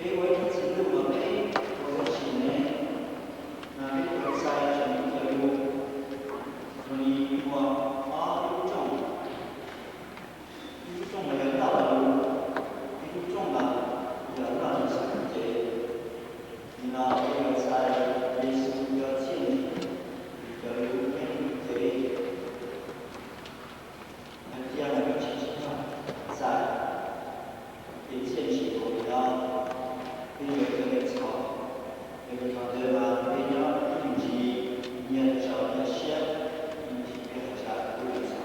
Peb ua ib tug txiv tub mas peb ua dab tsi ne? Mas peb yuav txais tseem li cas lus? Raws li muaj ob lub rooj, ib lub rooj mas yog noj lus, ib lub rooj mas yog noj lus xav cev. Nim no peb yuav txais Yexus cov txiaj ntsig, cov lus thiab lub cev. Hais tias mus ib tsis tsis txais, ces txiaj ntsig uas li no, peb yuav coj nej txhom, yog li thaum ntawd mas peb nyob ib me ntsis, nyias rau nyias siab, ib me ntsis peb hais tsam peb yuav txhom.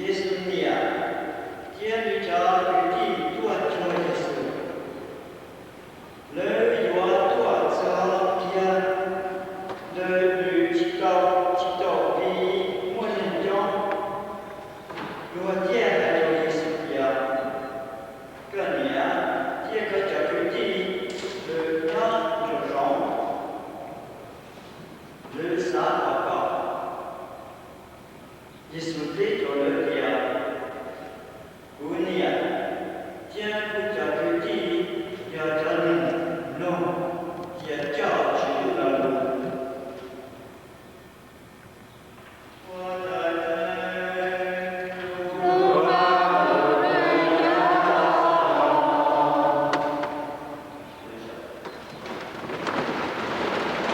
Yexus niam thiab nws cov kwv tij tuaj cuag Yexus. Lawv yuav tuaj txog kiag ntawd nws tsis tau, tsis tau vim muaj neeg coob. Luag thiaj hais rau Yexus tias, koj niam thiab koj cov kwv tij lawv nyob nraum zoov, lawv xav tos koj. Yexus teb rau lawv tias, kuv niam thiab kuv cov kwv tij yog cov neeg mloog thiab coj Tswv Ntuj lo lus.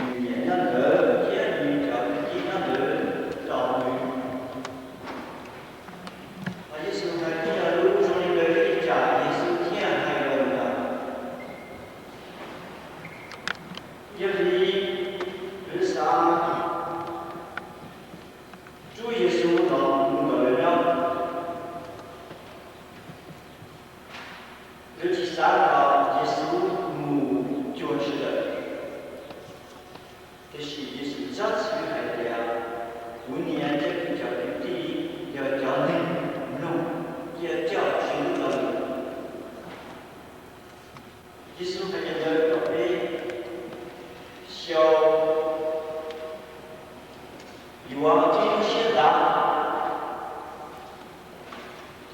Nws niam nyob ntawd thiab nws cov kwv tij nyob ntawd tos nws. Yexus hais tej yam lus zoo li ntawd vim li cas Yexus thiaj hais li ntawd? Yog vim lawv xav rub Yexus los mus nrog lawv nyob. Lawv tsis xav kom Yexus mus cuag sawv daws. Tiam sis Yexus txhob txwv hais tias, kuv niam thiab kuv cov kwv tij yog cov neeg mloog thiab coj Tswv Ntuj lo lus. Yexus hais li ntawd kom peb xyaum yuav peb lub siab ntev.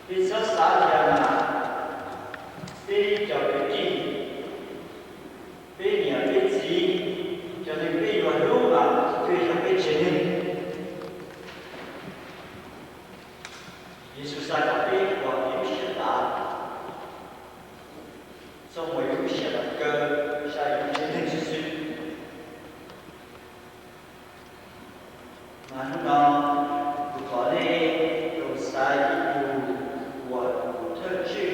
Peb txhob xav tias mas peb cov kwv tij, peb niam peb txiv, cov neeg peb yuav hlub mas twb yog peb tsev neeg. Yexus xav kom peb ua peb lub siab ntev, txhob muaj ib lub siab los kaw saib yus tsev neeg xwb xwb. Mas hnub no kuv thov nej tau xaiv ib tug uas tus thawj tswj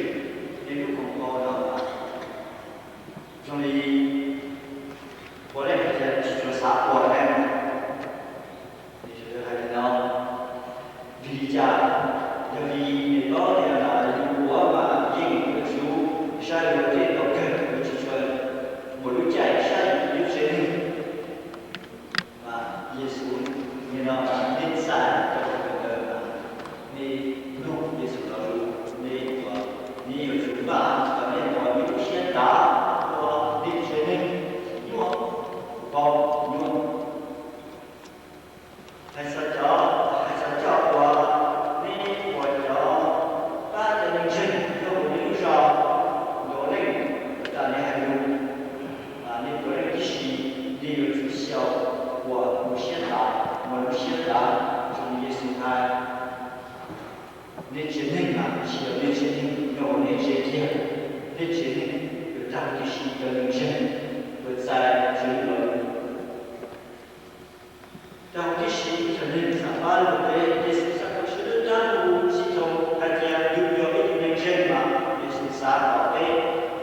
nej lub koom haum no, zoo li puav leej hais tias tsis tshua xav ua ne. Sawv daws hais li no, vim li cas? Yog vim nws paub tias yus ua mas yeej yuav tsum saib luag tej los kawg, yuav tsis tshua muaj lub caij saib yus lub tsev neeg. Mas Yexus nim no nej txais tau qhov ntawd mas nej mloog Yexus lo lus, nej, nej yuav tsum npaj kom nej ua nej lub siab ntev ua nej tsev neeg nyuaj, paub nyuaj. Hais txog cov, hais txog cov uas nej ua cov pab cov neeg ntseeg nyob hauv nej lub zos, puav leej tas nej hais lus, nej puav leej tib si, nej yuav tsum xyaum ua lub siab ntev, ua lub siab ntev zoo li Yexus hais. Nej tsev neeg mas tsis yog nej tsev neeg nyob hauv nej tsev kiag, nej tsev neeg yuav tag huv tib si cov neeg ntseeg uas txais Tswv Ntuj lo lus. Tag huv tib si cov neeg xav pab luag peb, Yexus xav kom sawv daws tag huv tsis tau hais tias yus yog ib tug neeg ntseeg mas Yexus xav kom peb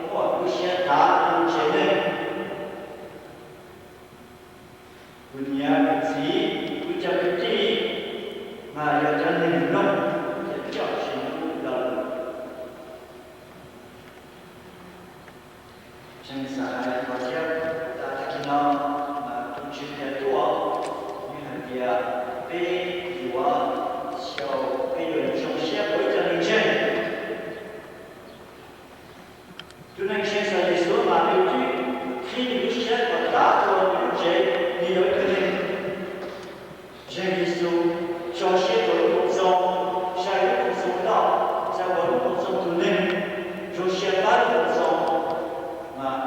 muaj lub siab ntev yus tsev neeg. Kuv niam kuv txiv, kuv cov kwv tij mas yog cov neeg mloog thiab coj Tswv Ntuj lo lus. Tseem xav hais qhov thiab, tas tag kis no mas tus Tswv tias tuaj, nws hais tias peb yuav xyaum, peb yuav zoo siab ua ib cov neeg ntseeg. Tus neeg ntseeg xav Yexus mas nws twb qhib nws lub siab kom dav ua nws lub tsev, nws yog ib tug neeg ntseeg Yexus, tso siab rau lub Koom Txoos, saib lub Koom Txoos noj, txais ua lub Koom Txoos tus neeg, zoo siab pab lub Koom Txoos. Mas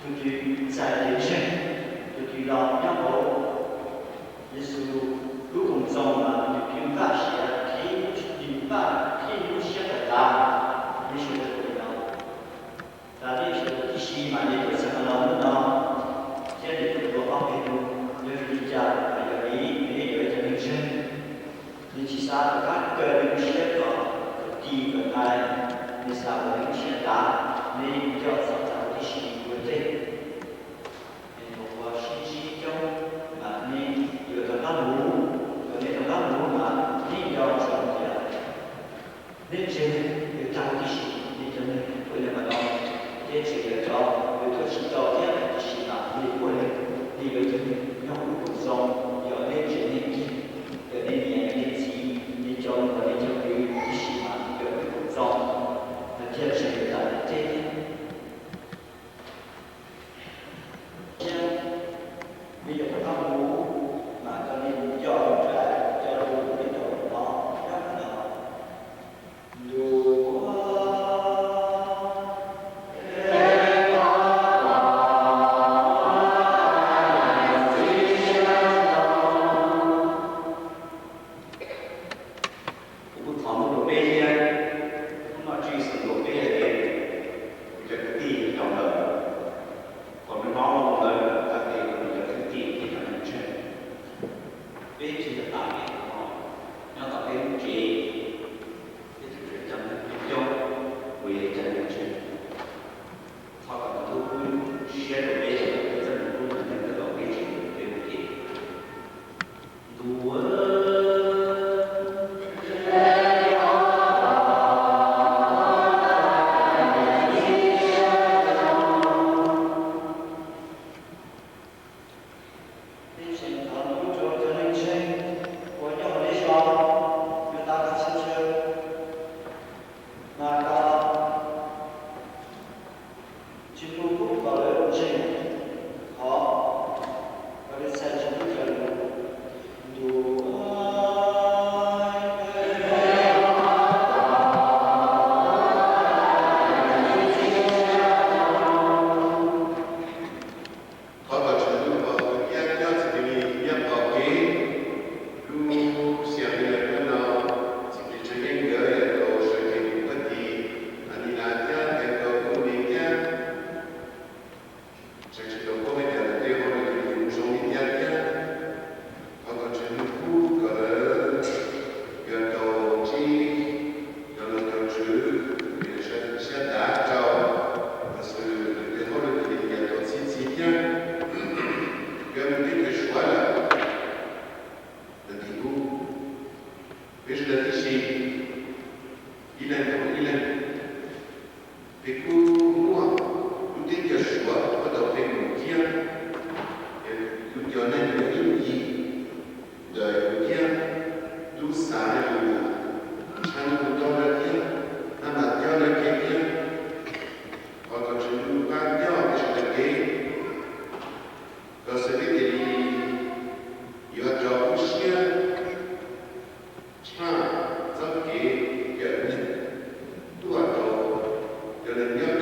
tus twg txais kev ntseeg, tus twg los nyob hauv Yexus lub Koom Txoos mas nws twb npaj siab qhib, nws npaj qhib lub siab kom dav. Nej sawv daws ua li no. Cas nej sawv daws tib si mas nej tuaj txog no hnub no, thiab nej tuaj ua ob peb hnub, yog vim li cas? Mas yog vim nej yog ib cov neeg ntseeg, nej tsis xav rov qab kaw nej lub siab kom, kom ti kom ntshai, nej xav ua nej lub siab dav, nej nco txog tag huv tib si ua ntej. Nej tau ua sib ntsib coob mas nej yuav rov qab mus, thaum nej rov qab mus mas nej nco txog Neb ntseeg yog tag tib si li cov neeg puav leej mas no, thiab ntseeg yog cov uas tuaj tsis tau thiab tiam sis mas nws puav leej li lawv cov neeg nyob hauv lub Koom Txoos, yog neb ntseeg nej niam, yog nej niam yog nej txiv, nej cov muam nej cov kwv tib si mas yog lub Koom Txoos, no thiaj ntseeg yog tag neb ntseeg thiab. Thiab vim yog rov qab mus mas cov neeg coj mus txais cov lus nyob rau no, nyob no, ntu Kuv kuj thov ntuj rau peb thiab, hnub no Tswv Yexus ntuas peb hais tias, kuv cov kwv tij yog cov ntawd, kom nws hnov lus ntawd hais tias kuv cov kwv tij thiab cov neeg ntseeg. Peb tsis yog tas peb no, nyob tom peb lub tsev, peb tus Tswv cov neeg coob, kuv yog ib cov neeg ntseeg. Thov kom tus Ntuj pub siab rau peb, peb txawj mus hlub cov neeg kawm tau peb tsev, peb ua ke. Ntuj, peb tseem thov Ntuj rau cov neeg ntseeg uas nyob hauv nej zos, yog tas txhia chaw, mas kom Tswv Ntuj pub kom lawv ntseeg, thov kom lawv txhais Tswv Ntuj cov lus. Ntuj, thov kom Tswv Ntuj pom hwm thiab coj txiv Lis Nyiaj pom kev lub sij hawm hnub no, txiv Lis Tsheej Yeej nkawd yuav tau sawv cev mus puag tim Manila thiab Bangkok ua ke thiab. Tseem tsis tau paub hais tias lawv tej hauj lwm yuav zoo li cas thiab. Thov kom Tswv Ntuj pub kom lawv yuav tau ntsib cov nom cov tswv uas yuav siab dav rau, los sis lawv tej hauj lwm yuav tau txhij txhij thiab. Yuav mus teb chaws Suav lawm, lawv tim kuv, peb sawv daws tib si, ib leeg rau ib leeg. Peb kuj muaj lub teb chaws Suav uas tau peb mus thiab, es kuv cov neeg uas ib ncig ntawm yus thiab, lub xav yus tshaj lub ntuj nrog lawv thiab, maj mam coj lawv kev thiab. Thov kom Tswv Ntuj pab coj peb sawv daws kev, kom xwv peb cia li yuav rau lub siab tshaj txoj kev cawm neeg tuaj rau cov neeg nyob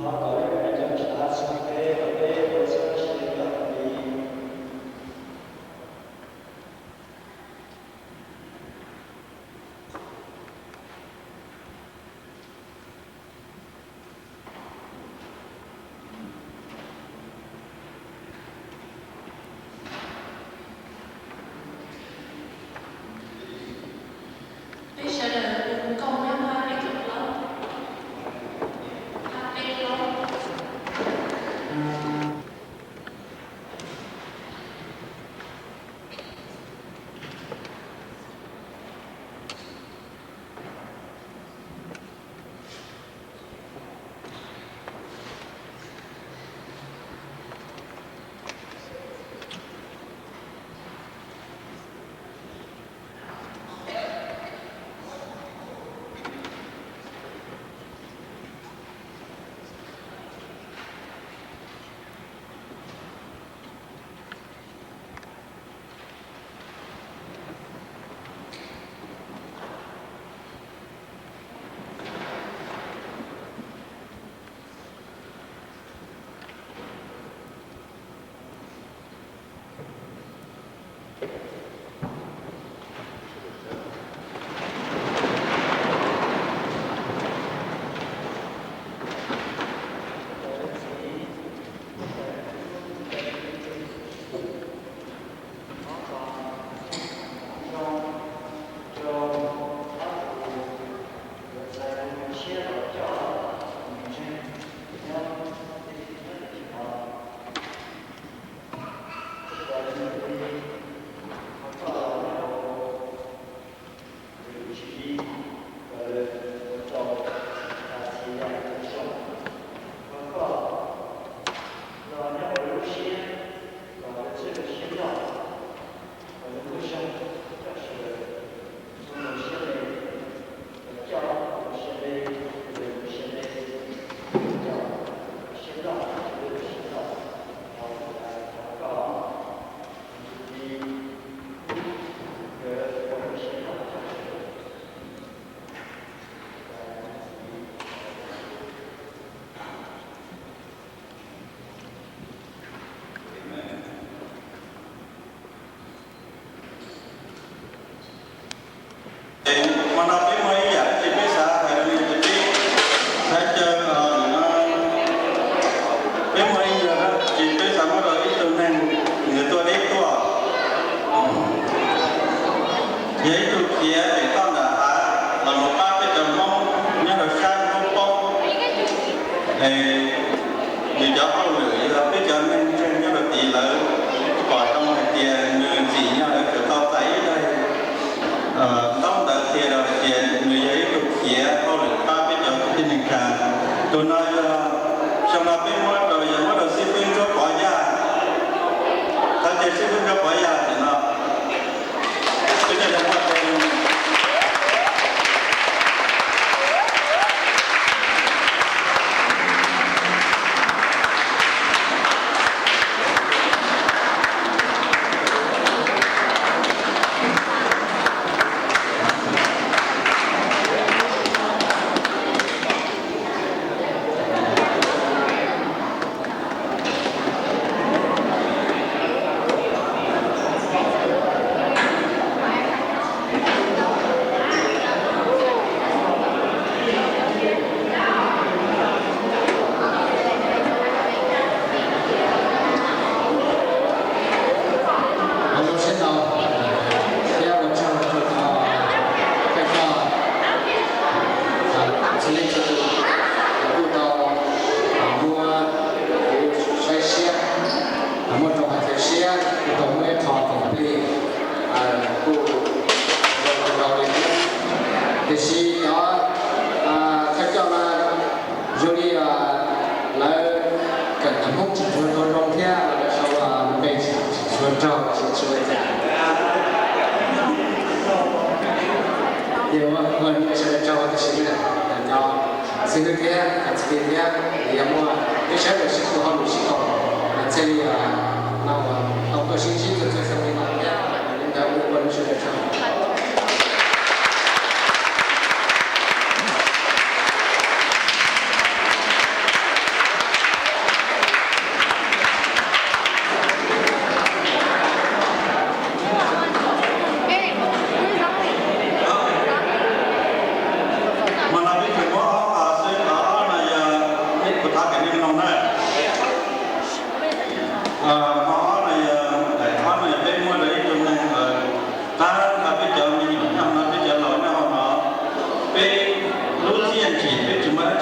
Thov kom nej cov ntshav txhua peb kom peb ua txhua siv kom ua li. Peb sawv daws ua nkauj nyob qab peb caug plaub, qab peb plaub. Hmo no peb muaj ib yam dab tsi peb xav hais rau nej cov tib, xav caw, peb muaj ib yam dab tsi peb xav muab rau ib tug neeg nws tuaj deb tuaj, yog ib tug khiav pem toj nram hav los mus pab peb cov Hmoob nyob rau sab Hmoob Poob. Es nws cov hauj lwm yog peb cov neeg ntseeg nyob rau tid lawv pom zoo hais tias nws txim nyog lawv tseem tau txais ib daim ntaub ntawv qhia rau hais tias nws yog ib tug khiav hauj lwm pab peb cov kwv tij neej tsa. Tus no yog, xyoo no peb muab rau, yog muab rau xib fwb Ntsuab Pov Yaj. Thov caw xib fwb Ntsuab Pov Yaj tim no. Peb cov neeg muaj tes. Ua zoo siab ntau thiab ua tsaug rau thawj coj txhua leej txhua tus uas kuj tau muab kuv saib siab, muab rau hais chaw siab, kuj tau muab ib qho khoom plig kuj zoo rau li thiab. Tiam sis cov thawj coj no zoo li lawv kawm tau Hmoob tsis tshua zoo thiab lawv sau npe tsis tshua raug, tsis tshua cas. Ces ua ua sawv daws tsaug, tiam sis cov xib hwb thiab cov txiv hwb thiab yog muaj peb sawv daws sib tus hauj lwm sib koom, thiaj li no tau tuaj sib ntsib txog txog xyoo li no thiab. Li ntawd kuj ua sawv daws tsaug.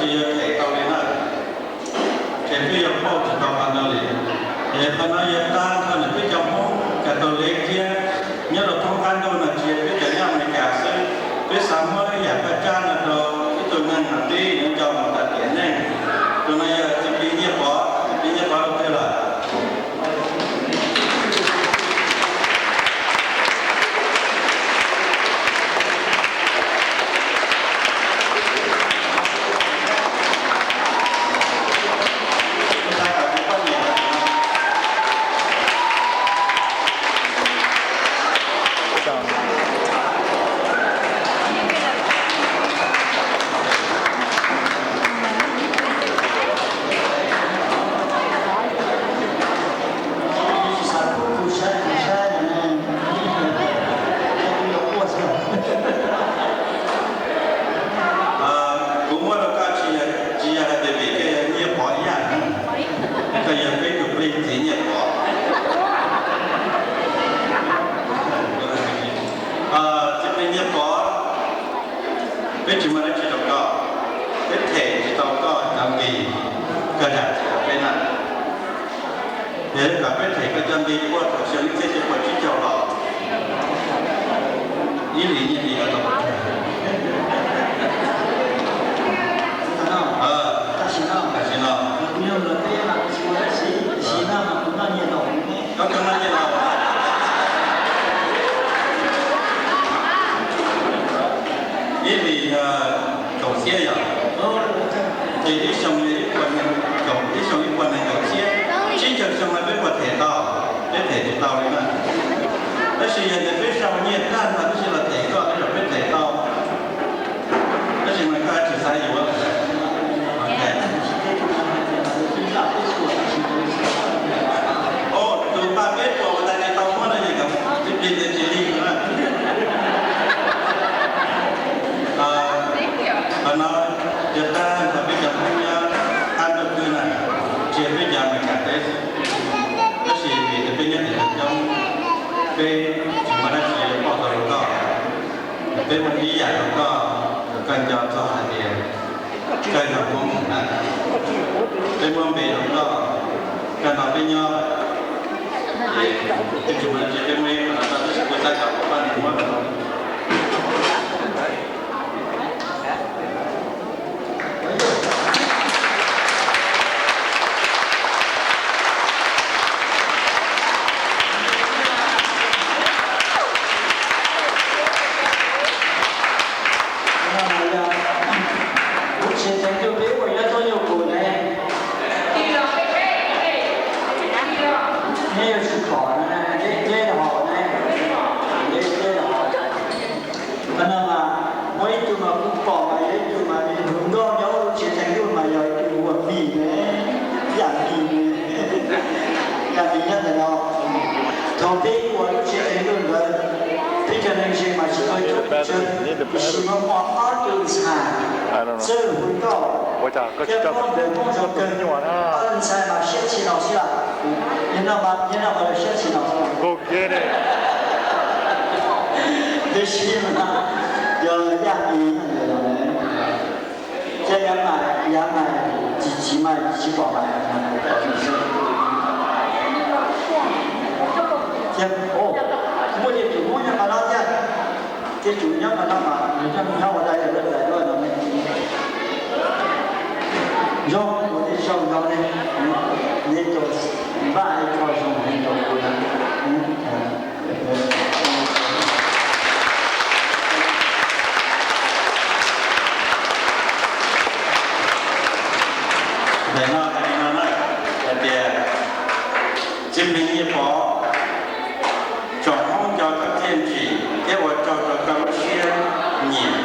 Tsis yog them tau li na, ces peb yuav pauj tsis tau qhov ntawd li. Es qhov no yog tag nrho ntawm peb cov Hmoob Catholic thiab nyob rau thoob qab ntuj no tsis yog peb cov nyob Amelikas xwb. Peb xav muab yam paj tsab no rau ib tug neeg uas twb yuav nco mus tas tiam neej. Tus no yog Txiv Plig Nyiaj Pov, Txiv Plig Nyiaj Pov rau twg lawm? Kuv muab rau koj tsis yog, tsis yog hais tias vim koj yog Nyiaj Pov Yaj, koj yog peb tus plig txiv Nyiaj Pov. Txiv plig Nyiaj Pov, peb tsis muaj dab tsi rau koj, peb them tsis tau koj cov nqi, koj zam txim rau peb na. Yog kom peb them koj cov nqi puag thaum xyoo ib txhiab cuaj puas tsib caug los, ib hlis nyiaj hli koj tau puas tsawg? Tam sim no, koj tau noj nyiaj los? Ib hlis kaum txhiab yom? Ces ib xyoo ib puas nees, ib xyoo ib puas nees nkaum txhiab. Tsib caug xyoo no peb puas them tau? Peb them tsis tau li na. Tab sis yog tias peb sau nyiaj tag nrho tib si los them koj, tej zaum peb them tau. Tab sis mas koj tsis xav yuav. Tus paj peb puas uas tas tsis tau muab no ces kom tib plig ntawd tsis lig na. Qhov no yog tag nrho peb cov Hmoob nyob qab ntuj khwb na, tsis yog peb cov Amelikas teb. Tab sis vim tias peb nyob tim Los Coob, peb tsis muaj dab tsi pauj tau rau koj. Peb muaj ib yam rau koj, kom koj nco txog hais tias koj yog Hmoob na. Peb muab npe rau koj, koj nrog peb nyob. Peb tsis muaj dab tsi, peb muab ib qho no rau, tab sis kuv xav kom kuv poj niam muab rau. Lub tsev teev ntuj peb ua nyob txob nyuj qus ne, neb yuav tsis pom na, neb nce rau hauv ne, neb nce rau hauv. Qhov no mas muaj ib tug mas kuv pom mas yog ib tug mas nws hluas nkauj nyob lub tsev teev ntuj mas yog ib tug ua mis ne, yam mis ne, yam mis nyob ntawm no. Thaum peb ua lub tsev teev ntuj ntawd, peb cov neeg ze mas tsis muaj ib tug tswv, tiam sis muaj ob tug ntxhais txawj hu nkauj thiab paub ntawv Hmoob zoo kawg. Ob tug ntxhais mas siab tsis laus xwb las. Yog no mas, yog no mas lawv siab tsis laus xwb. Tab sis mas yog yam mis ntawm no ne. Ces yav mas, yav mas tsis, tsis mas tsis pom mas, thiab, o, muaj tej tus Hmoob nyob qhov no thiab. Tej tus nyob qhov no mas nws nyob ua dai lawm lawm no ne. Zoo, ua tib zoo no ne, neb tau npaj ib qho zoo heev rau kuv na. Ntawm no hais li no na, hais tias Txiv Plig Nyiaj Pov, tsoom Hmoob nco koj txiaj ntsig thiab ua tsaug rau koj lub siab nyiam.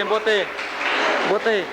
Npuaj teg, npuaj teg.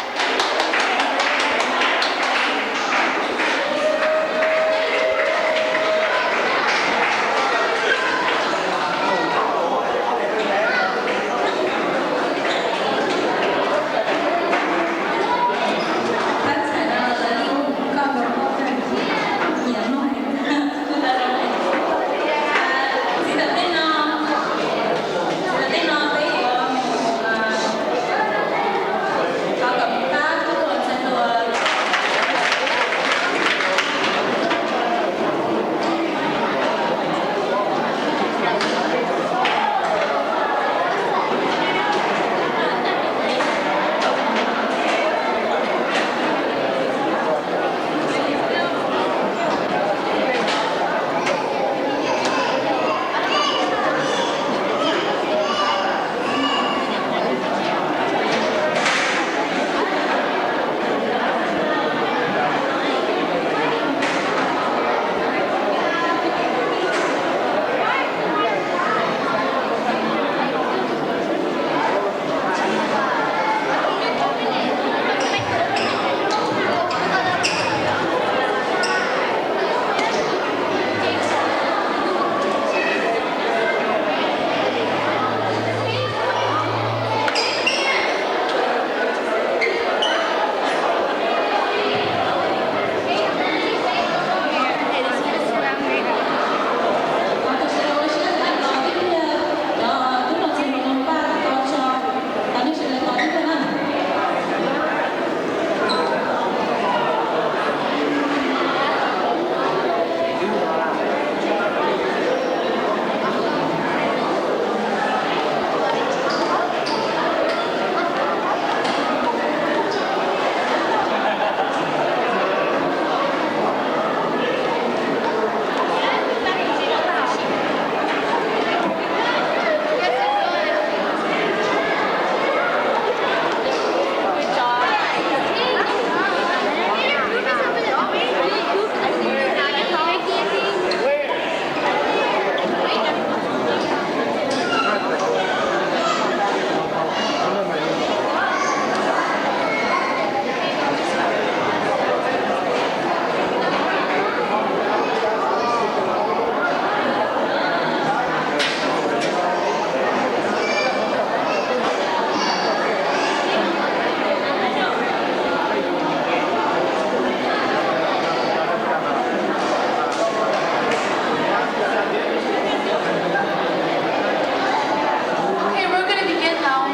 Okay, we're gonna begin now.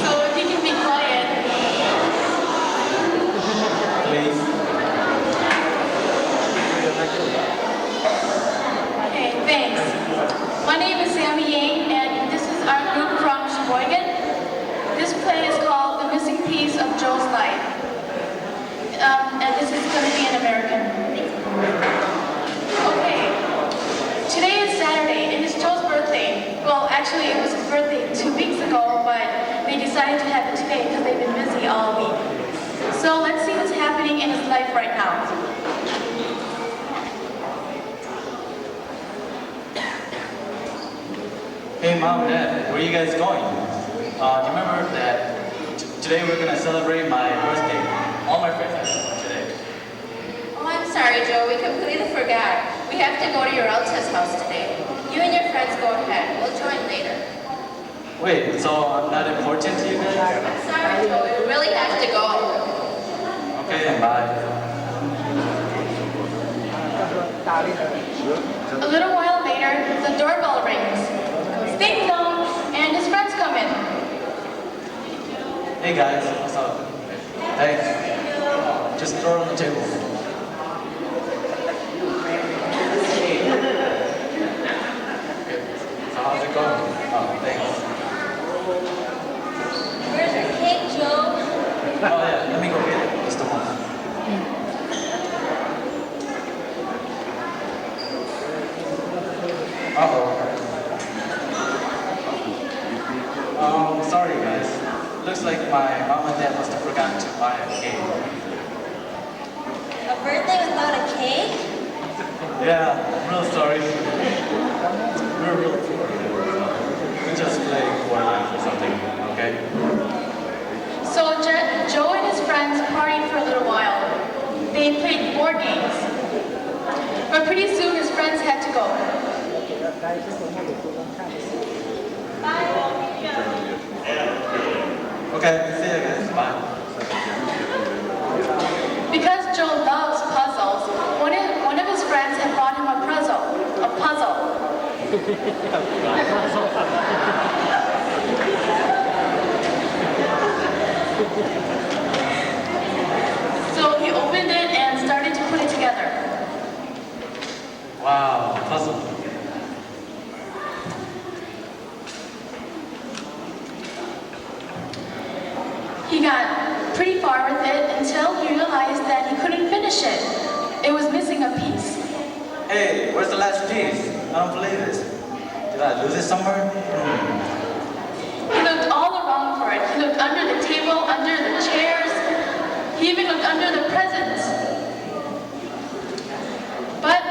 So if you can be quiet. Please. Okay, thanks. My name is Sammy Yang, and this is our group from Sheboygan. This play is called The Missing Piece of Joe's Life. Um, and this is gonna be an American. Okay. Today is Saturday, and it's Joe's birthday. Well, actually, it was his birthday two weeks ago, but they decided to have it today because they've been busy all week. So let's see what's happening in his life right now. Hey, Mom, Dad, where are you guys going? Uh, remember that t- today we're gonna celebrate my birthday. All my friends are coming today. Oh, I'm sorry, Joe. We completely forgot. We have to go to your relative's house today. You and your friends go ahead. We'll join later. Wait, so I'm not important to you guys? Sorry, Joe. We really have to go. Okay, bye. A little while later, the doorbell rings. Ding dong, and his friends come in. Hey guys, what's up? Thanks. Just throw it on the table. So how's it going? Oh, thanks. Where's your cake, Joe? Oh yeah, let me go get it. Just a moment. Uh-oh. Um, sorry, guys. Looks like my mom and dad must have forgotten to buy a cake. A birthday without a cake? Yeah, I'm real sorry. We're real sorry. They played board games. But pretty soon his friends had to go. Okay, see you guys. Bye. Because Joe loves puzzles, one of, one of his friends had bought him a puzzle. A puzzle. So he opened it and started to put it together. Wow, puzzle. He got pretty far with it until he realized that he couldn't finish it. It was missing a piece. Hey, where's the last piece? I don't believe this. Did I lose it somewhere? Hmm. He looked all around for it. He looked under the table, under the chairs. He even looked under the presents. But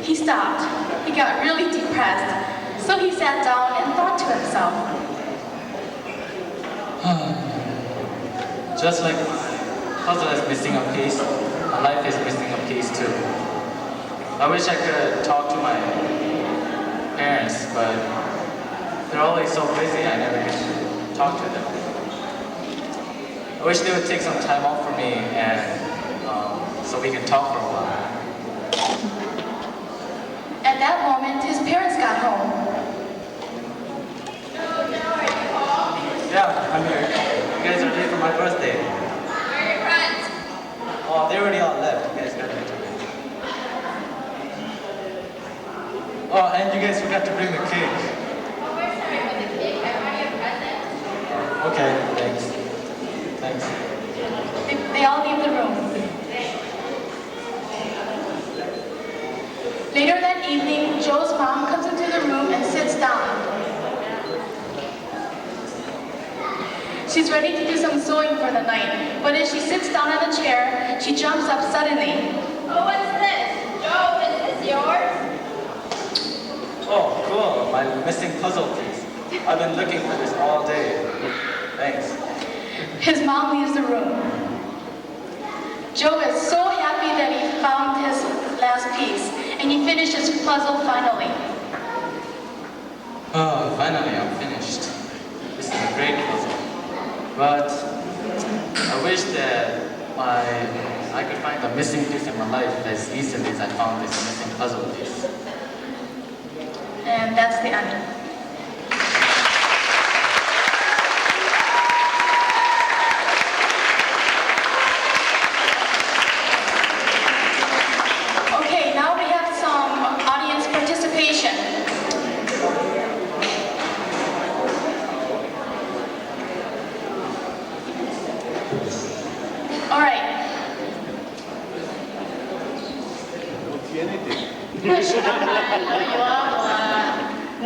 he stopped. He got really depressed. So he sat down and thought to himself. Just like my puzzle is missing a piece, my life is missing a piece too. I wish I could talk to my parents, but they're always so busy, I never get to talk to them. I wish they would take some time off for me and, um, so we can talk for a while. At that moment, his parents got home. Yeah, I'm here. You guys are late for my birthday. Where are your friends? Oh, they already all left. You guys got to. Oh, and you guys forgot to bring the cake. Oh, we're sorry for the cake. I brought you a present. Okay, thanks. Thanks. They, they all leave the room. Later that evening, Joe's mom comes into the room and sits down. She's ready to do some sewing for the night, but as she sits down on the chair, she jumps up suddenly. Oh, what's this? Joe, is this yours? Oh, cool. My missing puzzle piece. I've been looking for this all day. Thanks. His mom leaves the room. Joe is so happy that he found his last piece, and he finished his puzzle finally. Oh, finally, I'm finished. This is a great puzzle. But I wish that my, I could find the missing piece in my life as easily as I found this missing puzzle piece. And that's the end. Okay, now we have some audience participation. All right. Lawv yuav ua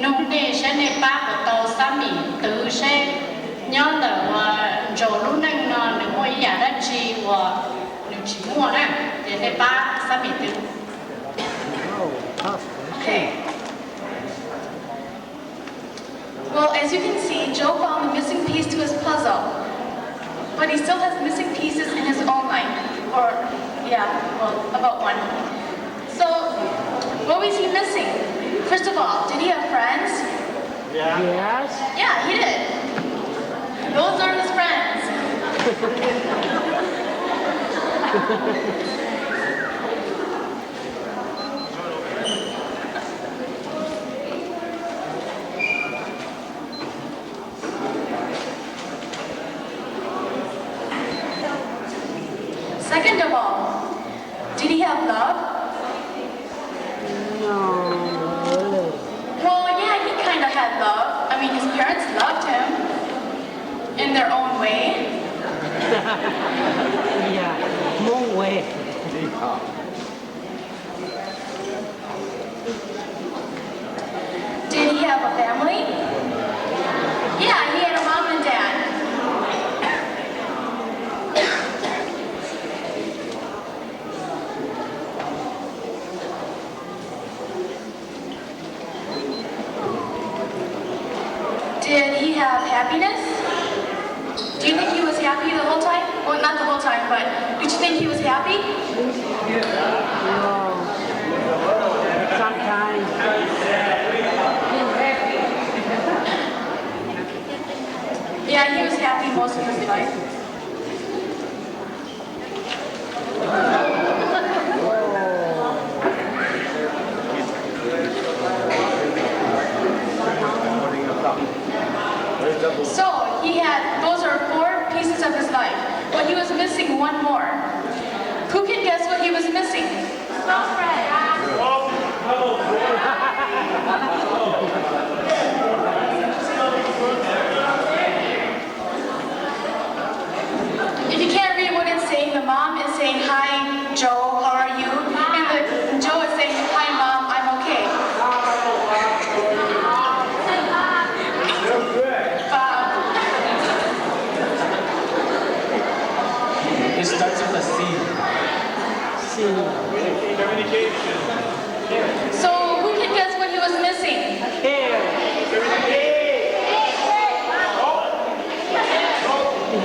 nug nej seb nej pab puas tau Xab Mim twv seb nyob ntawm ua Ntsaum lub neej no nws muaj ib yam dab tsi uas nws tsis muaj na, ces nej pab Xab Mim twv. Okay. Well, as you can see, Joe found the missing piece to his puzzle, but he still has missing pieces in his own life. Or, yeah, well, about one. So, what was he missing? First of all, did he have friends? Yeah. Yes. Yeah, he did. Those are his friends. Second of all, did he have love? No. Well, yeah, he kind of had love. I mean, his parents loved him in their own way. Yeah, Hmoob way. Did he have a family? Yeah, he had a mom and dad. Did he have happiness? Do you think he was happy the whole time? Well, not the whole time, but did you think he was happy? No. Sometimes. Yeah, he was happy most of his life. So he had, those are four pieces of his life, but he was missing one more. Who can guess what he was missing? If you can't read what it's saying, the mom is saying, "Hi, Joe, how are you?" And the, Joe is saying, "Hi, Mom, I'm okay." Wow. It starts with a C. C. So, who can guess what he was missing? Care.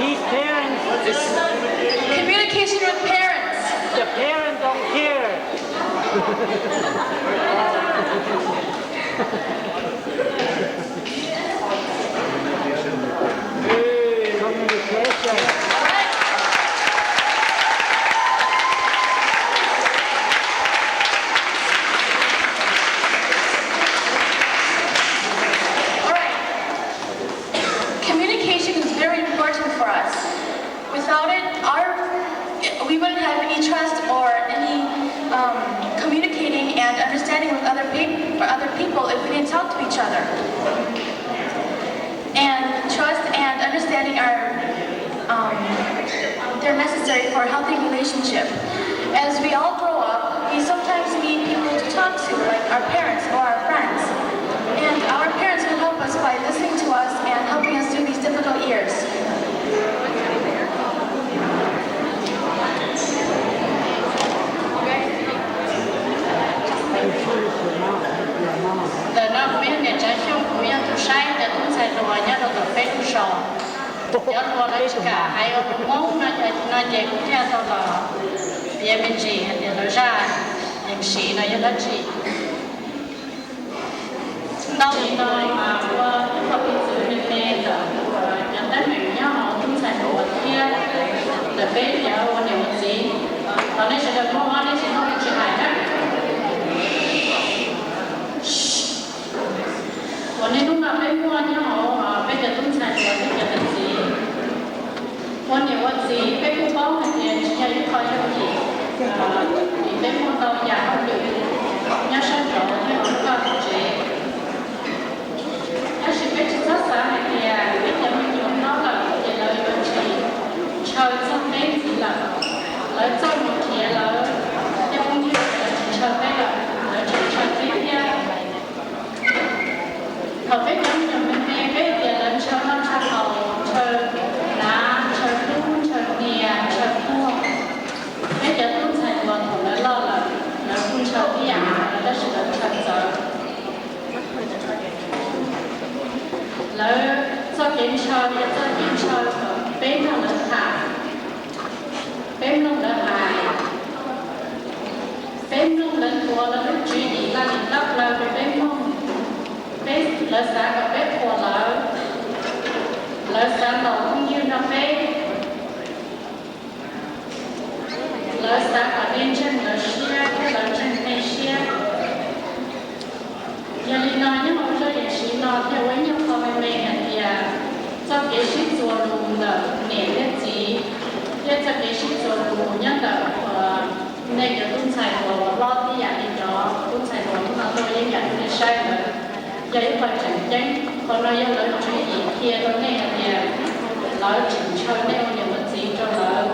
His parents. Communication with parents. The parents don't care. Communication. All right. Communication is very important for us. Without it, our, we wouldn't have any trust or any, um, communicating and understanding with other peop-, for other people if we didn't talk to each other. And trust and understanding are, um, they're necessary for a healthy relationship. As we all grow up, we sometimes need people to talk to, like our parents or our friends. And our parents will help us by listening to us and helping us through these difficult years. Ntawm no kuv yog niam Tsav Xyooj, kuv yog tus saib cov tub ntxhais hluas nyob rau tom peb lub zos. Cov hluas lawv tsis kam hais ua lus Hmoob no, no ces kuv thiaj tau los piav me ntsis hais tias lawv zaj yees siv no yog dab tsi. Ntau ntau mas ua ib qho piv txwv me me ntawm cov teeb meem nyob hauv tub ntxhais hluas thiab ntawm peb cov ua niam ua txiv. Los nej sawv daws muaj mob nej tsis muaj kuv tsis hais na. Uas niaj hnub no peb muaj nyob hauv peb cov tub ntxhais hluas thiab cov niam txiv ua niam ua txiv, peb kuj paub hais tias tsis yog ib qho yooj yim, vim peb muaj ntau yam hauj lwm nyob sab nraud thiab hauv lub vaj lub tsev. Tab sis peb tsis txhob xav hais tias peb cov me nyuam hlob lawm ces lawv yuav tsis ntshaw txog peb ntxiv lawm. Lawv txawj mus nrhiav lawv tej phooj ywg, lawv tsis ntshaw peb lawm, lawv tseem ntshaw peb thiab. Thaum peb cov me nyuam me me peb tias lawv ntshaw noj ntshaw haus, ntshaw hnav ntshaw hlub, ntshaw hnia, ntshaw puag. Peb cov tub ntxhais hluas thaum lawv loj lawm, lawv kuj ntshaw tib yam, tab sis lawv ntshaw txawv. Lawv txoj kev ntshaw yog txoj kev ntshaw kom peb mloog lawv tham, peb mloog lawv hais, peb mloog lawv tuav lawv lub tswv yim laj lim tab plaws rau peb mloog. Peb, lawv xav kom peb qhuas lawv, lawv xav ntaus phooj ywg nrog peb, lawv xav kom nej ntseeg lawv siab thiab lawv ntseeg nej siab. Yog li no nyob hauv zaj yees siv no thiaj ua ib nyuag qho me me hais tias txoj kev sib txuas lus ntawm niam thiab txiv thiab txoj kev sib txuas lus nyob ntawm nej cov tub ntxhais hluas uas hlob tib yam li cov tub ntxhais hluas hnub no tuaj yeeb yam li nej saib ntawd yog ib qho tseem ceeb. Qhov no yog lawv tswv yim qhia rau nej hais tias lawv tseem ntshaw nej ua niam ua txiv rau lawv,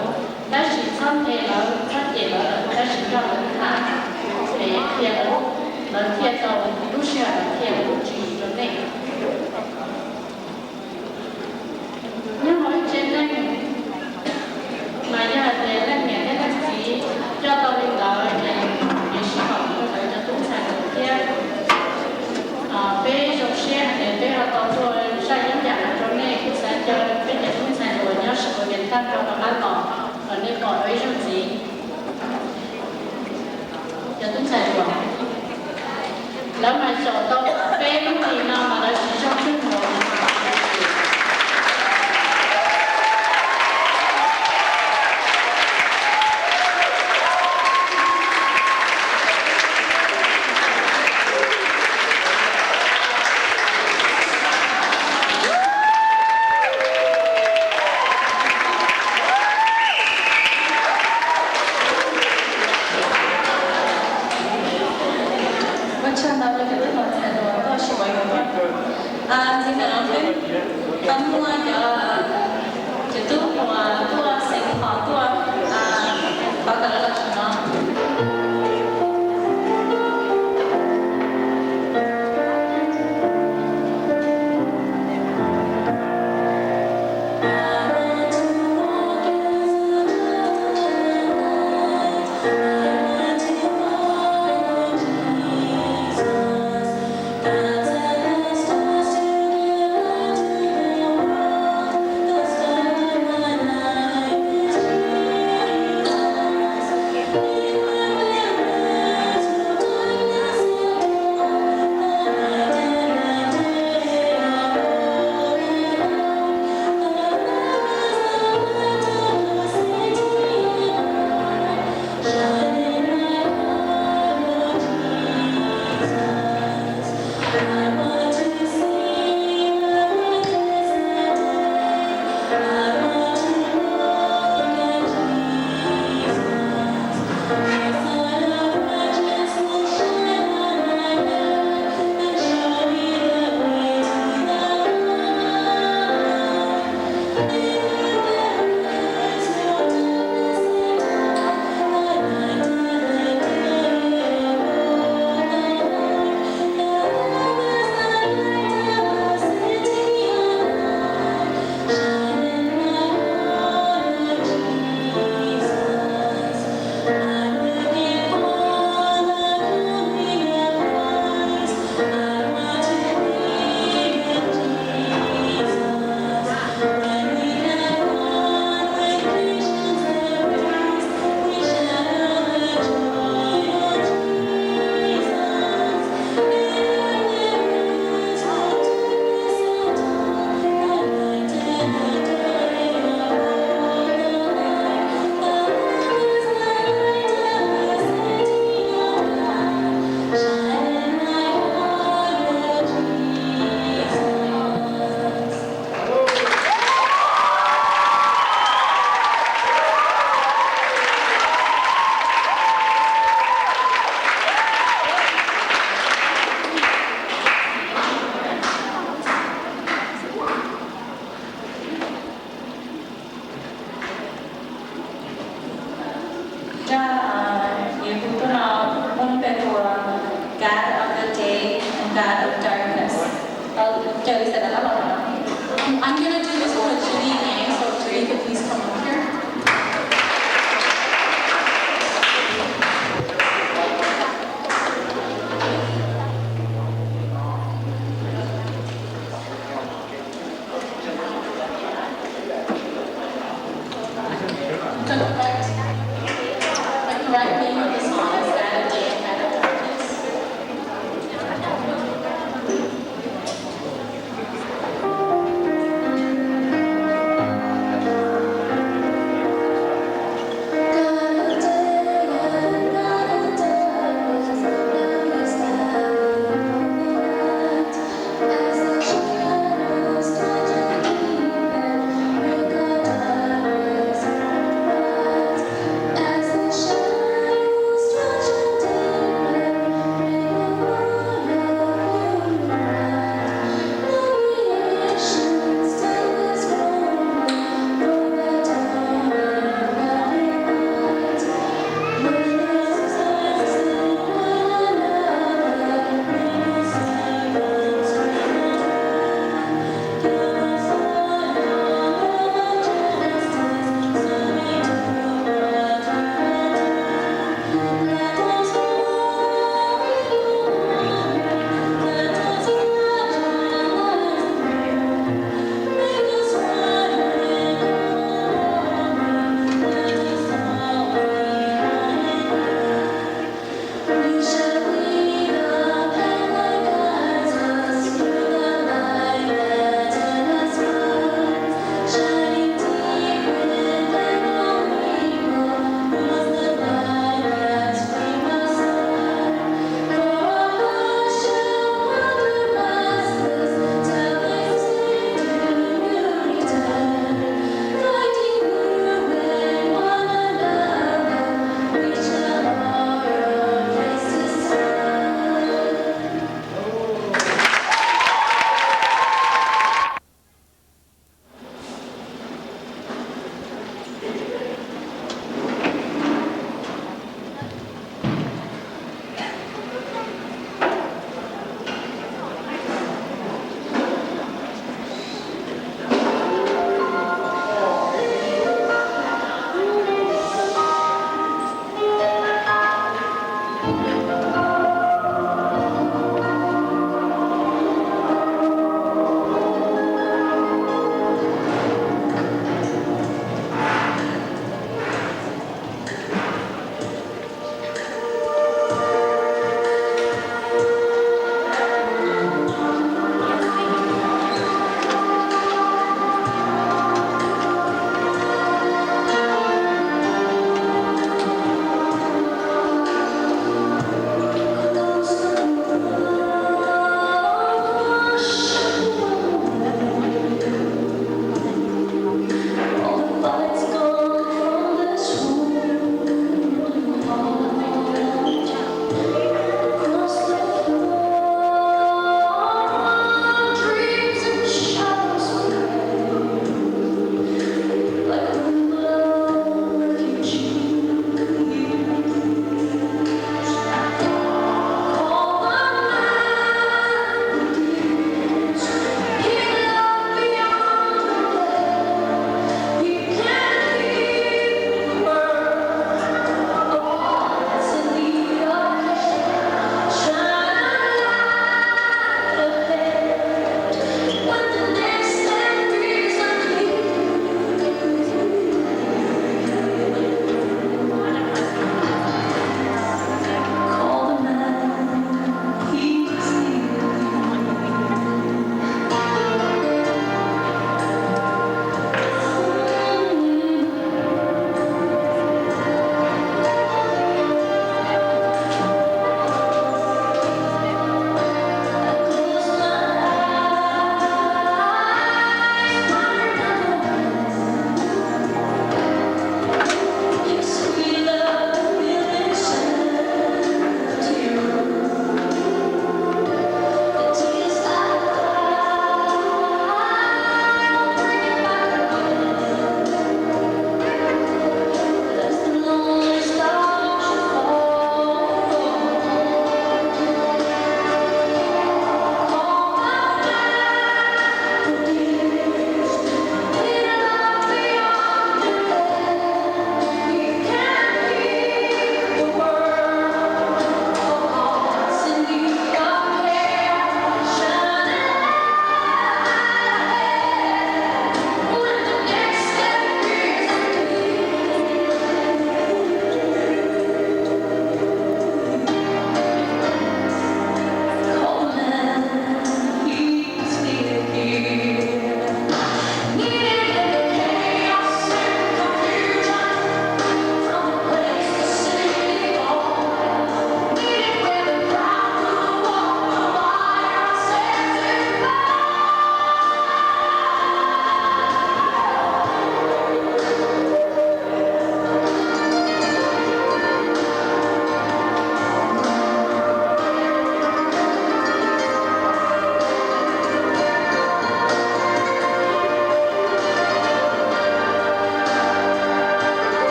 tab sis txhob nthe lawv, txhob cem lawv, tab sis nrog lawv tham es qhia lawv, lawv thiaj tau lub sij hawm lawv qhia lawv lub tswv yim rau nej. Nyob hauv ib tsev neeg mas yog hais tias leej niam thiab leej txiv coj tau li ntawd ces kev sib haum rau lawv cov tub ntxhais hluas thiab. Peb zoo siab hais tias peb ho tau tuaj zaj yeeb yam no rau nej, kuj xav caw peb cov tub ntxhais hluas nyob sawv daws Rau qab tom, kom nej pom dua ib zaug ntxiv. Cov tub ntxhais uas lawv mas xyaum tau peb lub hlis no mas lawv tsis zoo cwj mus. Ua tsaug ntau rau cov tub hluas ntxhais uas tuaj sib pab yuav pab. Ntxiv ntawm no peb tau muaj cov, cov tub hluas tuaj xeem phom tuaj, thov kom lawv los tsom no. Zaj, uh, yuav hu tuaj no muaj npe hu ua God of the Day and God of Darkness. Tau caw Isabella los no. I'm gonna do this one with Judy Yang, so if Judy could please come up here. The correct, the correct name of the song is Saturday and Saturday.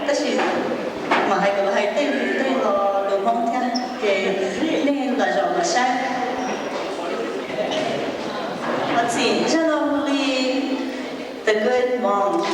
Tab sis mam hais kuv hais tej tej los tus Hmoob thiab ces nej ntam zaum los saib. Thov txim zaj no li The Good Monk.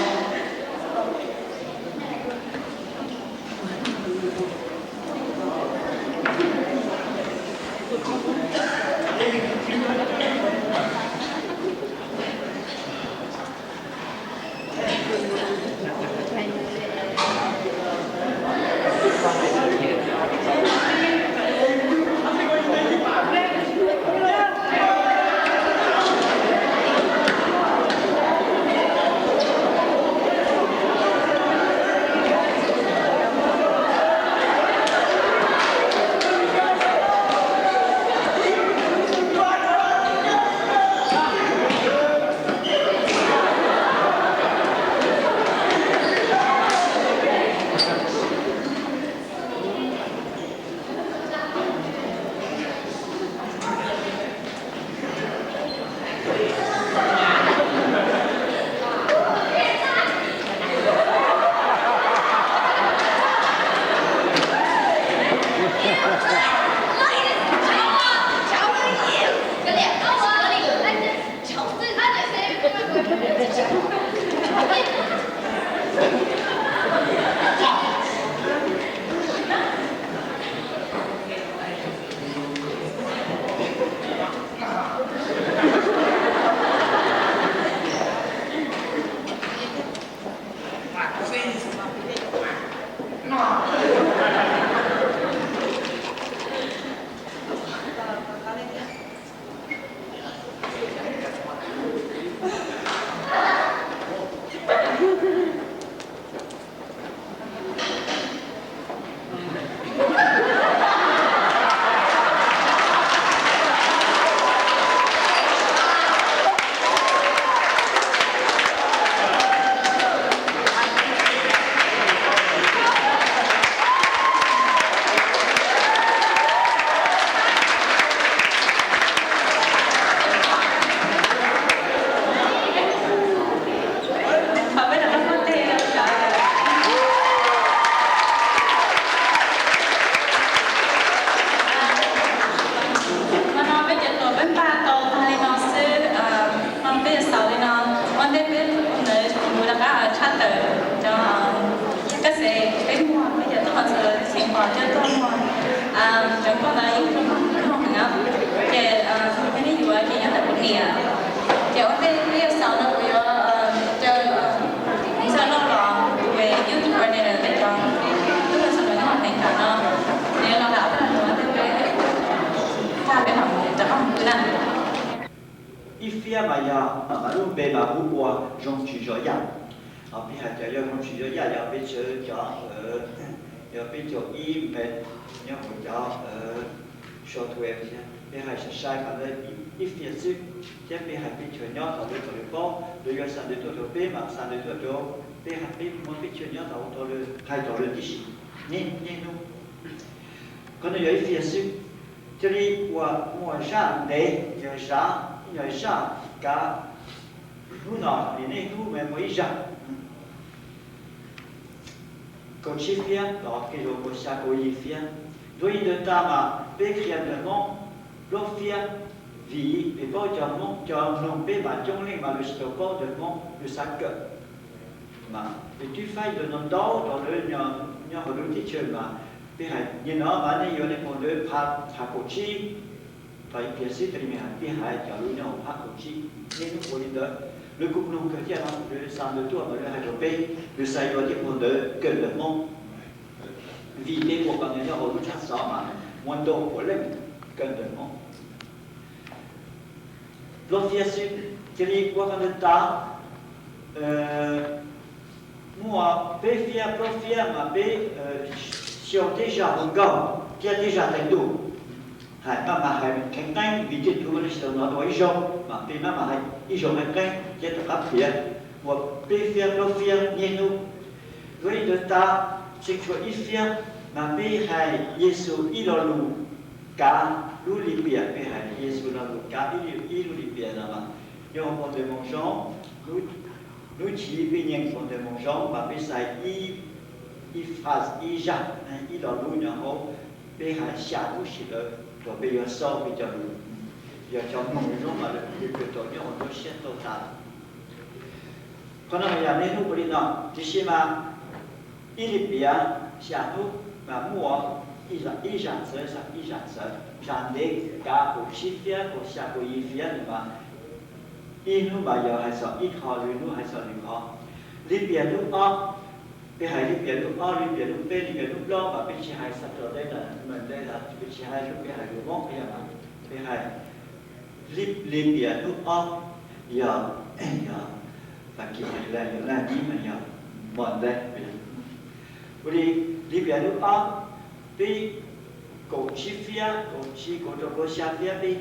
Qhov no peb cov tuam peb npaj tau tag li no xwb, no peb yuav xaus li no. Ua ntej peb ua ntawd kuv rov qab tshaj tawm cov kab xes peb muag, peb cov tuaj txhua txhia pos coj tuaj muag. Cov nkauj ntawd yeej zoo heev na, ces yog nej yuav ces nyob ntawm kuv niam. Ces ua ntej peb yuav xaus no kuv yuav caw Ntxawg Lauj los tus youth coordinator peb cov tub hluas xeem Lauj nyob hauv Amelikas no, nws los lam peb los ua ntej peb tag peb mam rov qab mus pw na. Ib fiab mas yog mas lub npe mas kuv ua zoo tsis zov yaj. Peb hais tias yog zoo tsis zov yaj yog peb sawv cov, yog peb caug ib npe nyob hauv cov software thiab, peb hais sai sai mas ib fiab xwb, thiab peb hais peb chaw nyob thaum lawv thaum lawv paub, lawv yuav xa ntawv tuaj rau peb mas xa ntawv tuaj rau peb, hais peb muab peb chaw nyob thaum thaum lawv hais thaum lawv tib si, niaj niaj hnub. Qhov no yog ib fiab xwb, thiaj li ua muaj zaj ntev, yog zaj, yog zaj kav hnub no, niaj hnub mas muaj ib zaj. Kaum tsib fiab los kev zoo kaum xya kaum yim fiab. Dua li ntawd tas mas peb qhia ntawv Hmoob plaub fiab, vim peb paub cov Hmoob cov mloog peb mas coob leej mas lawv tsis tau paub ntawv Hmoob, lawv xav kawm. Mas lawv twb faib ntawv no ntau rau lawv nyob hauv lub teb chaws mas peb hais nim no mas nej yuav nej phau ntawv phaj kaum tsib, thaum ib pliag xwb tas li mas peb hais cov lus nyob hauv phaj kaum tsib, nej hnub ua li ntawd lawv kuj mloog kawg thiab no, lawv xa ntawv tuaj mas lawv hais rau peb, lawv xav yuav tej phau ntawv kawm ntawv Hmoob. Vim peb ua kom nws nyob hauv lub tsab xov mas muaj ntau puav leej kawm ntawv Hmoob. Plaub fiab xwb, cia li ua qhov ntawd tas, muaj peb fiab plaub fiab mas peb xyaum tej zaj hu nkauj thiab tej zaj teev ntuj. Hais maj mam hais qeeb qeeb vim tej tug lawv tsis tau hnov dua ib zaug mas peb maj mam hais ib zaug qeeb qeeb thiab rov qab piav ua peb fiab plaub fiab niaj hnub. Dua li ntawd tas, tseem tshuav ib fiab mas peb hais Yexus ib lo lus kav lub lim piam, peb hais Yexus lo lus kav ib lub lim piam no mas nyob hauv phau ntawv Moo Zoo, lub chiv peb nyeem phau ntawv Moo Zoo mas peb xaiv ib Phas ib zaj, ib lo lub nyob hauv, peb hais xya lub sij hawm, thaum peb yuav xaus peb cov lus, yog cov mloog zoo mas lawv kuj tau nyob ua nruab siab tau tas. Qhov no mas yog niaj hnub ua li no, tiam sis mas ib li piav xya hnub mas muaj ib zaj txawv, ib zaj txawv, zaj ntev kav kaum tsib fiab, kaum xya, kaum yim fiab no mas ib hnub mas yog hais txog ib qho, lwm hnub hais txog lwm qho. Li piav hnub ob, peb hais li piav hnub ob, li piav hnub peb, li piav hnub plaub mas peb tsis hais txog rau teb ntawd, peb tsis hais, peb hais lus Hmoob yog mas peb hais li, li piav hnub ob yog, yog Fas Kis hais lawm, yog laj nib mas yog Monday. Ua li, li piav hnub ob, peb kaum tsib fiab, kaum tsib, kaum rau kaum xya fiab peb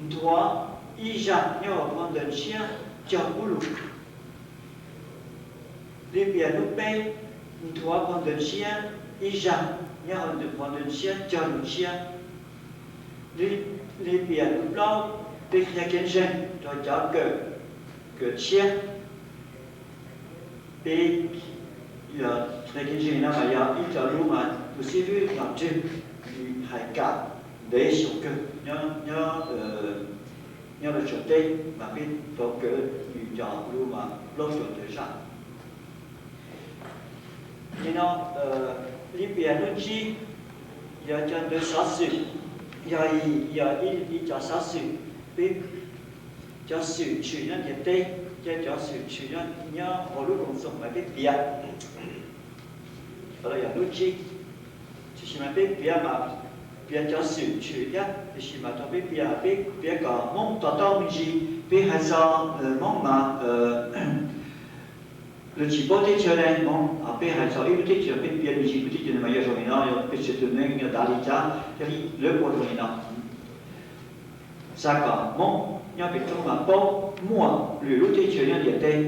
nthuav ib zaj nyob hauv phau ntawv Ntshiab cog kub lug. Li piav hnub peb nthuav phau ntawv Ntshiab ib zaj nyob hauv phau ntawv Ntshiab cog lus Ntshiab. Li piav hnub plaub peb qhia kev ntseeg rau cov kawm, kawm tshiab. Peb yog qhia kev ntseeg no mas yog ib co lus mas tus xib hwb Nom Tswg hais kam ntev xyoo kawg nyob, nyob lub tsev teb mas peb tau kawm nws cov lus mas plaub caug tawm zaj. Nim no li piav hnub tsib yog cov ntawv xov xwm, yog, yog ib, ib co xov xwm, peb cov xwm tshwm nyob ntiaj teb, thiab cov xwm tshwm nyob, nyob hauv lub Koom Txoos mas peb piav. Qhov no yog hnub tsib. Tiam sis mas peb piav mas piav cov xwm tshwm thiab, tiam sis mas thaum peb piav, peb piav kom Hmoob to taub me ntsis, peb hais txog Hmoob mas lawv tsis paub teb chaws ne Hmoob, peb hais txog ib lub teb chaws peb piav me ntsis lub teb chaws no mas yog zoo li no, yog peb tsis tus neeg yog dav li cas thiaj li lawv ua zoo li no. Xav kom Hmoob nyob pem roob mas paub muaj lwm lub teb chaws nyob ntiaj teb,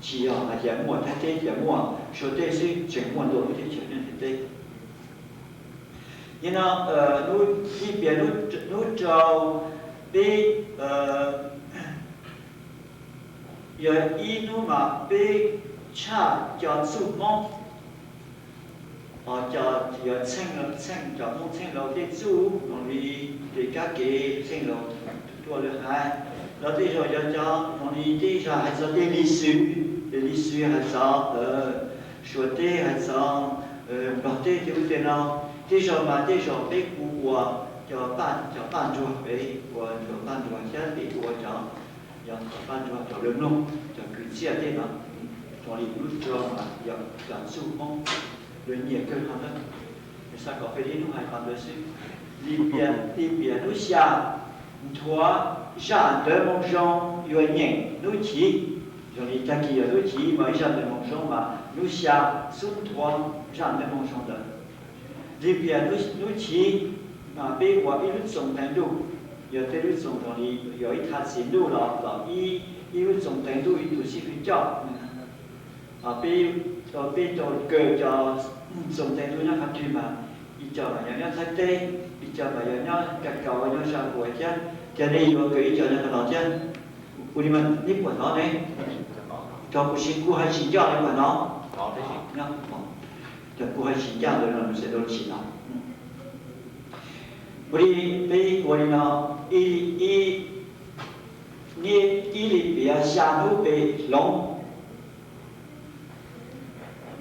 tsis yog hais tias muaj Thaib teb, tias muaj Suav teb xwb, tseem muaj ntau lub teb chaws nyob ntiaj teb. Nim no hnub, li piav hnub rau peb yog ib hnub mas peb tshaj cov txuj Hmoob, cov, yog txheej, txheej cov Hmoob txheej laus tej txuj zoo li tej kab ke txheej laus tuaj lawv hais, los tej zaum yog cov zoo li tej zaj hais txog tej li xwm, tej li xwm hais txog Suav teb, hais txog Nplog teb, tej ub tej no. Tej zaum mas tej zaum peb kuj ua cov paj, cov paj ntsuag, peb ua ntsuag paj ntsuag thiab peb ua cov, yog cov paj ntsuag rau lawv mloog, cov kwv txhiaj tej no, zoo li hnub rau mas yog cov txuj Hmoob lawv nyiam kawg no na. Xav kom peb li hnub hais qhov ntawd xwb. Li piav, li piav hnub xya, nthuav zaj ntawv moo zoo yuav nyeem hnub chiv. Zoo li tag kis yog hnub chiv mas ib zaj ntawv moo zoo mas hnub xya xub nthuav zaj ntawv moo zoo ntawd. Li piav hnub chiv mas peb ua ib lub txoos teev ntuj, yog tej lub txoos zoo li yog ib thaj txiv ntuj los, los ib, ib lub txoos teev ntuj ib tug xib hwb coj. Peb, peb tau kawm cov txoos teev ntuj nyob qhov twg mas ib co mas yog nyob Thaib teb, ib co mas yog nyob Kas Kaus, nyob Zaj Huas thiab, ces nej yuav kawm ib co nyob qhov no thiab. Ua li mas nej puas hnov ne? Cov kuv tsis, kuv hais tsis ncaj li puas hnov? Cov kuv hais tsis ncaj ntawd no nws txawm rau tsis hnov. Ua li peb ua li no, ib, ib, niaj ib li piav xya hnub peb hloov,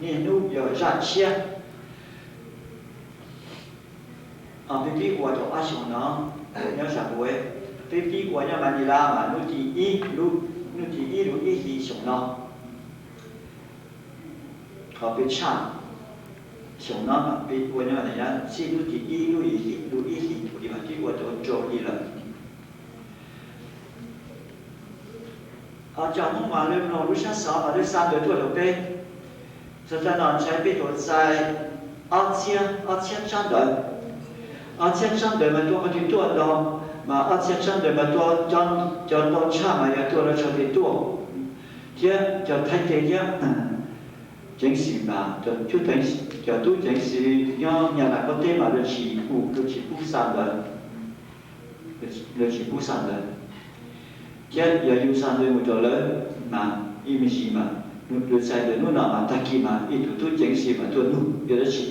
niaj hnub yog zaj tshiab. Peb pib ua rau ob xyoos no nyob Zaj Huas, peb pib ua nyob Manila mas hnub tim ib, hnub tim ib lub ib hlis xyoo no. Qhov peb tshaj xyoo no mas peb ua nyob Manila txij hnub tim ib lub ib hlis, lub ib hlis ua li mas peb ua rau rau li lawm. Cov Hmoob mas lawv mloog lub sab xov mas lawv xa ntawv tuaj rau peb. Txog tag no ntshai peb yuav txais ob txhiab, ob txhiab tsab ntawv. Ob txhiab tsab ntawv mas tuaj qhov twg tuaj ntau, mas ob txhiab tsab ntawv mas tuaj, cov ntau tshaj mas yog tuaj rau txog tim tuaj, thiab cov Thaib teb thiab. Ceev xwm mas cov tub ceev xwm, cov tub ceev xwm nyob Nyab Laj qaum teb mas lawv tsis pub, lawv tsis pub xa ntawv, lawv tsis pub xa ntawv. Thiab yog yus xa ntawv mus rau lawv mas ib me ntsis mas Lawv txais ntawm hnub no mas tag kis mas ib tug tub ceev xwm mas tuaj nug yog dab tsi,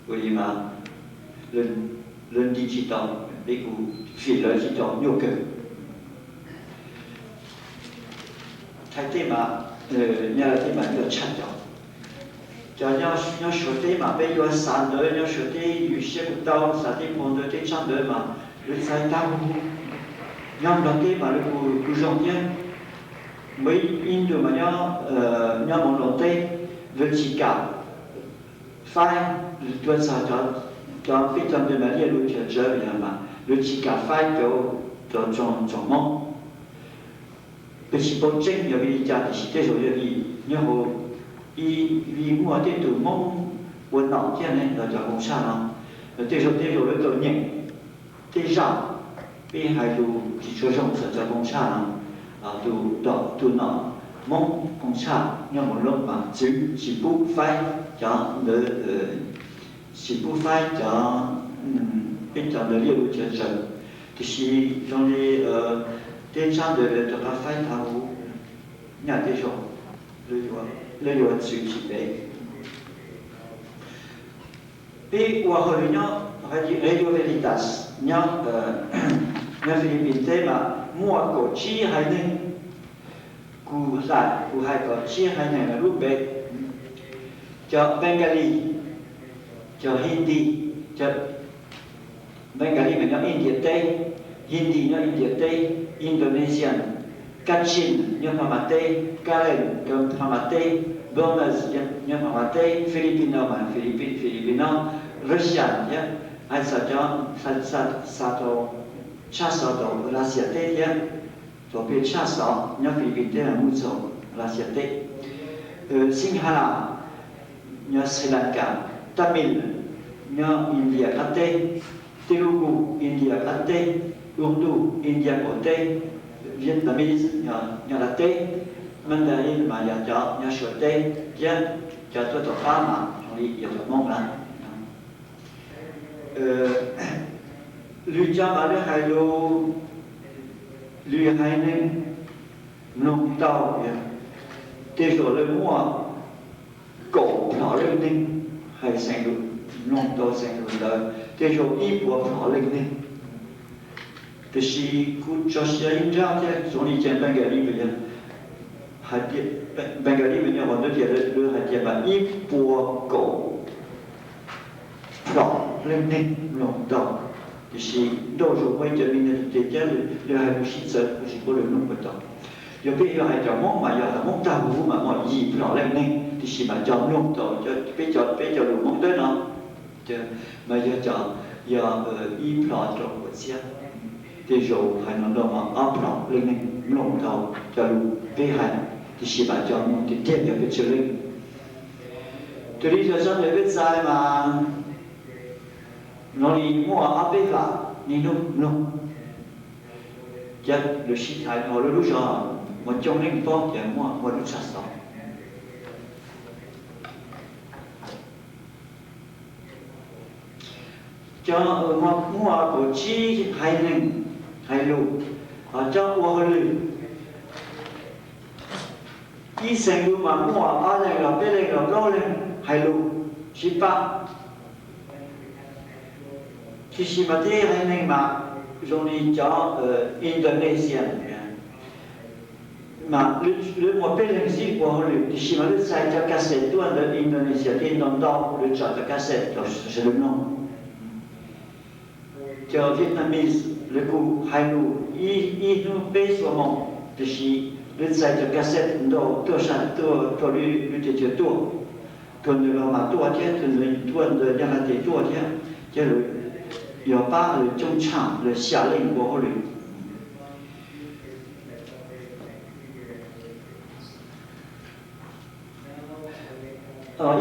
ua li mas lawv nti tsis tau, peb kuj fim lawv tsis tau nyuaj kawg. Thaib teb mas, Nyab Laj teb mas nyuaj tshaj cov. Cov nyob Suav teb mas peb yuav xav ntawv nyob Suav teb yws siab kuj tau, xav teb phau ntawv teb tshaj ntawv mas lawv txais tag huv. Nyob Nplog teb mas lawv kuj zoo thiab. Muaj ib ntus mas nyob, nyob Moos Loos teb, lawv tsis kam faib, tuaj txog cov, cov peb cov ntawv mas liaj lus chaw tsawv li mas lawv tsis kam faib cov, cov tsoom Hmoob. Peb tsis paub tseeb yog vim li cas tiam sis tej zaum yog vim nyob hauv, ib, vim muaj tej tus Hmoob ua nom thiab ne los cov koom tshaj no, tej zaum tej zaum lawv tau nyeem tej zaj peb hais lus tsis tshua zoo txog cov koom tshaj no, tus nom Hmoob koom tshaj nyob Moos Loos mas txwv tsis pub faib cov ntawv, tsis pub faib cov, peb cov ntawv liaj lus chaw tsawv. Tiam sis zoo li teb tshaj ntawd lawv rov qab faib tag huv, nyaj tej zaum lawv yuav txwv tsis peb. Peb ua hauj lwm nyob Radio Veritas nyob, nyob Philippines teb mas muaj kaum tsib haiv neeg. Kuv hais, kuv hais kom tsib haiv neeg lub npe: cov Bengali, cov Hindi, cov Bengali mas nyob India teb, Hindi nyob India teb, Indonesian, Kachin nyob Phab Mab teb, Karen nyob Phab Mab teb, Burmese nyob Phab Mab teb, Filipino mas Filipino, Russian thiab, hais txog cov xa tau, tshaj xov tau Lav Xias teb thiab, thaum peb tshaj xov nyob Filipines teb mas mus txog Lav Xias teb, Sinhala nyob Sri Lanka, Tamil nyob India qab teb, Telugu India qab teb, Urdu India qaum teb, Vietnamese nyob Lav teb, Mandarin mas yog cov nyob Suav teb thiab, cov tuaj tom qab mas zoo li yog cov Hmoob na. Lwm cov mas lwm hais lus, lwm haiv neeg mloog tau, tej zaum lawv muaj kaum plhom leej neeg hais xeem lus, mloog tau xeem lus ntawd tej zaum ib puas plhom leej neeg. Tiam sis kuv tso siab ib nrab thiab, zoo li cov Bengali mas yog, hais tias, Bengali mas yog qhov ntawd tias lawv hais tias mas ib puas kaum plhom leej neeg mloog tau. Tiam sis nrauj zaum muaj ib cov me nyuam tes cab lawv hais lus sib txawv kuv tsis paub lawv mloog puas tau. Yog peb yuav hais cov Hmoob mas yog hais Hmoob tag huv mas muaj yim plhom leej neeg, tiam sis mas cov mloog tau peb cov, peb cov lus Hmoob ntawm no mas yog cov, yog ib plhom rau puas txhiab. Tej zaum hais no ntau mas ob plhom leej neeg mloog tau cov lus peb hais, tiam sis mas cov mloog tiag tiag yog peb tsawg leej. Tus li cov sab ntawd peb txais mas zoo li muaj ob peb vam niaj hnub mloog. Ces lawv sib tham hauv lub lub zos mas coob leej paub tias muaj, muaj lub tshaj xov. Cov muaj kaum tsib haiv neeg hais lus, cov ua hauj lwm, ib xeem lus mas muaj ob leeg los peb leeg los plaub leeg hais lus sib pab. Tiam sis mas tej haiv neeg mas zoo li cov Indonesia mas lawv muaj peb leeg xwb ua hauj lwm, tiam sis mas lawv txais cov cassette tuaj ntawm Indonesia tej ntau ntau, lawv tso cov cassette rau sawv daws mloog. Cov Vietnamese lawv kuj hais lus ib hnub peb xuab moos, tiam sis lawv txais cov cassette ntau tuaj sab tuaj rau lwm teb chaws tuaj. Tuaj ntawm Los Tsuas tuaj thiab, tuaj ntawm Nyab Laj teb tuaj thiab, ces lawv yog pab lawv coob tshaj lawv xya leej ua hauj lwm.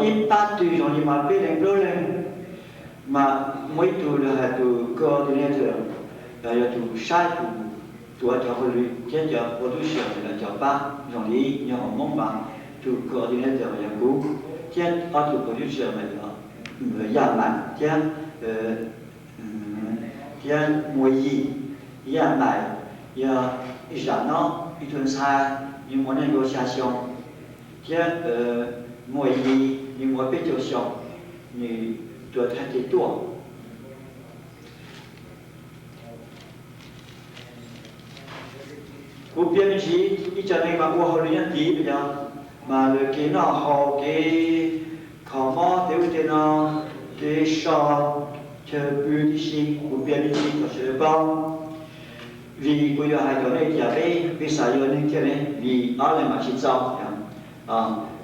Ib pab twg zoo li mas peb leeg plaub leeg, mas muaj ib tug lawv hais tus coordinator, los yog tus saib tus tuav cov hauj lwm thiab cov producer los cov pab. Zoo li nyob hauv Hmoob mas tus coordinator mas yog kuv, thiab ob tug producer mas yog Yaj Maim thiab, thiab Muas Yim. Yaj Maim yog zam no ib tug ntxhais, nws muaj neej nkaus xya xyoo. Thiab Muas Yis nws muaj peb caug xyoo, nws tuag thaj ces tuaj. Kuv piav me ntsis ib co neeg mas ua hauj lwm nyob tid yog, mas lawv kev noj haus, kev kho mob, tej ub tej no, kev so, chaw pw tib si, kuv piav me ntsis kom sawv daws paub. Vim kuv yuav hais rau nej tias peb, peb xav yuav neeg thiaj li, vim ob leeg mas tsis txaus.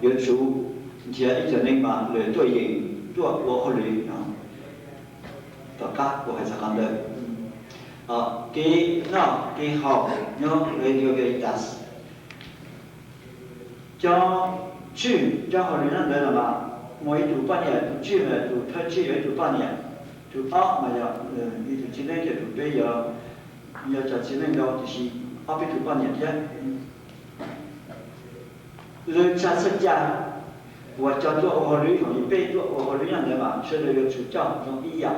Yuav tsum nrhiav ib co neeg mas lawv tuaj yeem tuaj ua hauj lwm no. Tom qab kuv hais txog qhov ntawd, kev noj kev haus nyob Radio Veritas. Cov tswj cov hauj lwm nyob ntawd los mas muaj ib tug poj niam, tus tswj, tus thawj tswj yog ib tug poj niam, tus ob mas yog ib tug txiv neej, ces tus peb yog, yog cov txiv neej ntau tiam sis ob peb tug poj niam thiab. Lawv tsa txhua cai uas cov tuaj ua hauj lwm zoo li peb tuaj ua hauj lwm nyob ntawd mas sawv daws yuav tsum coj zoo ib yam.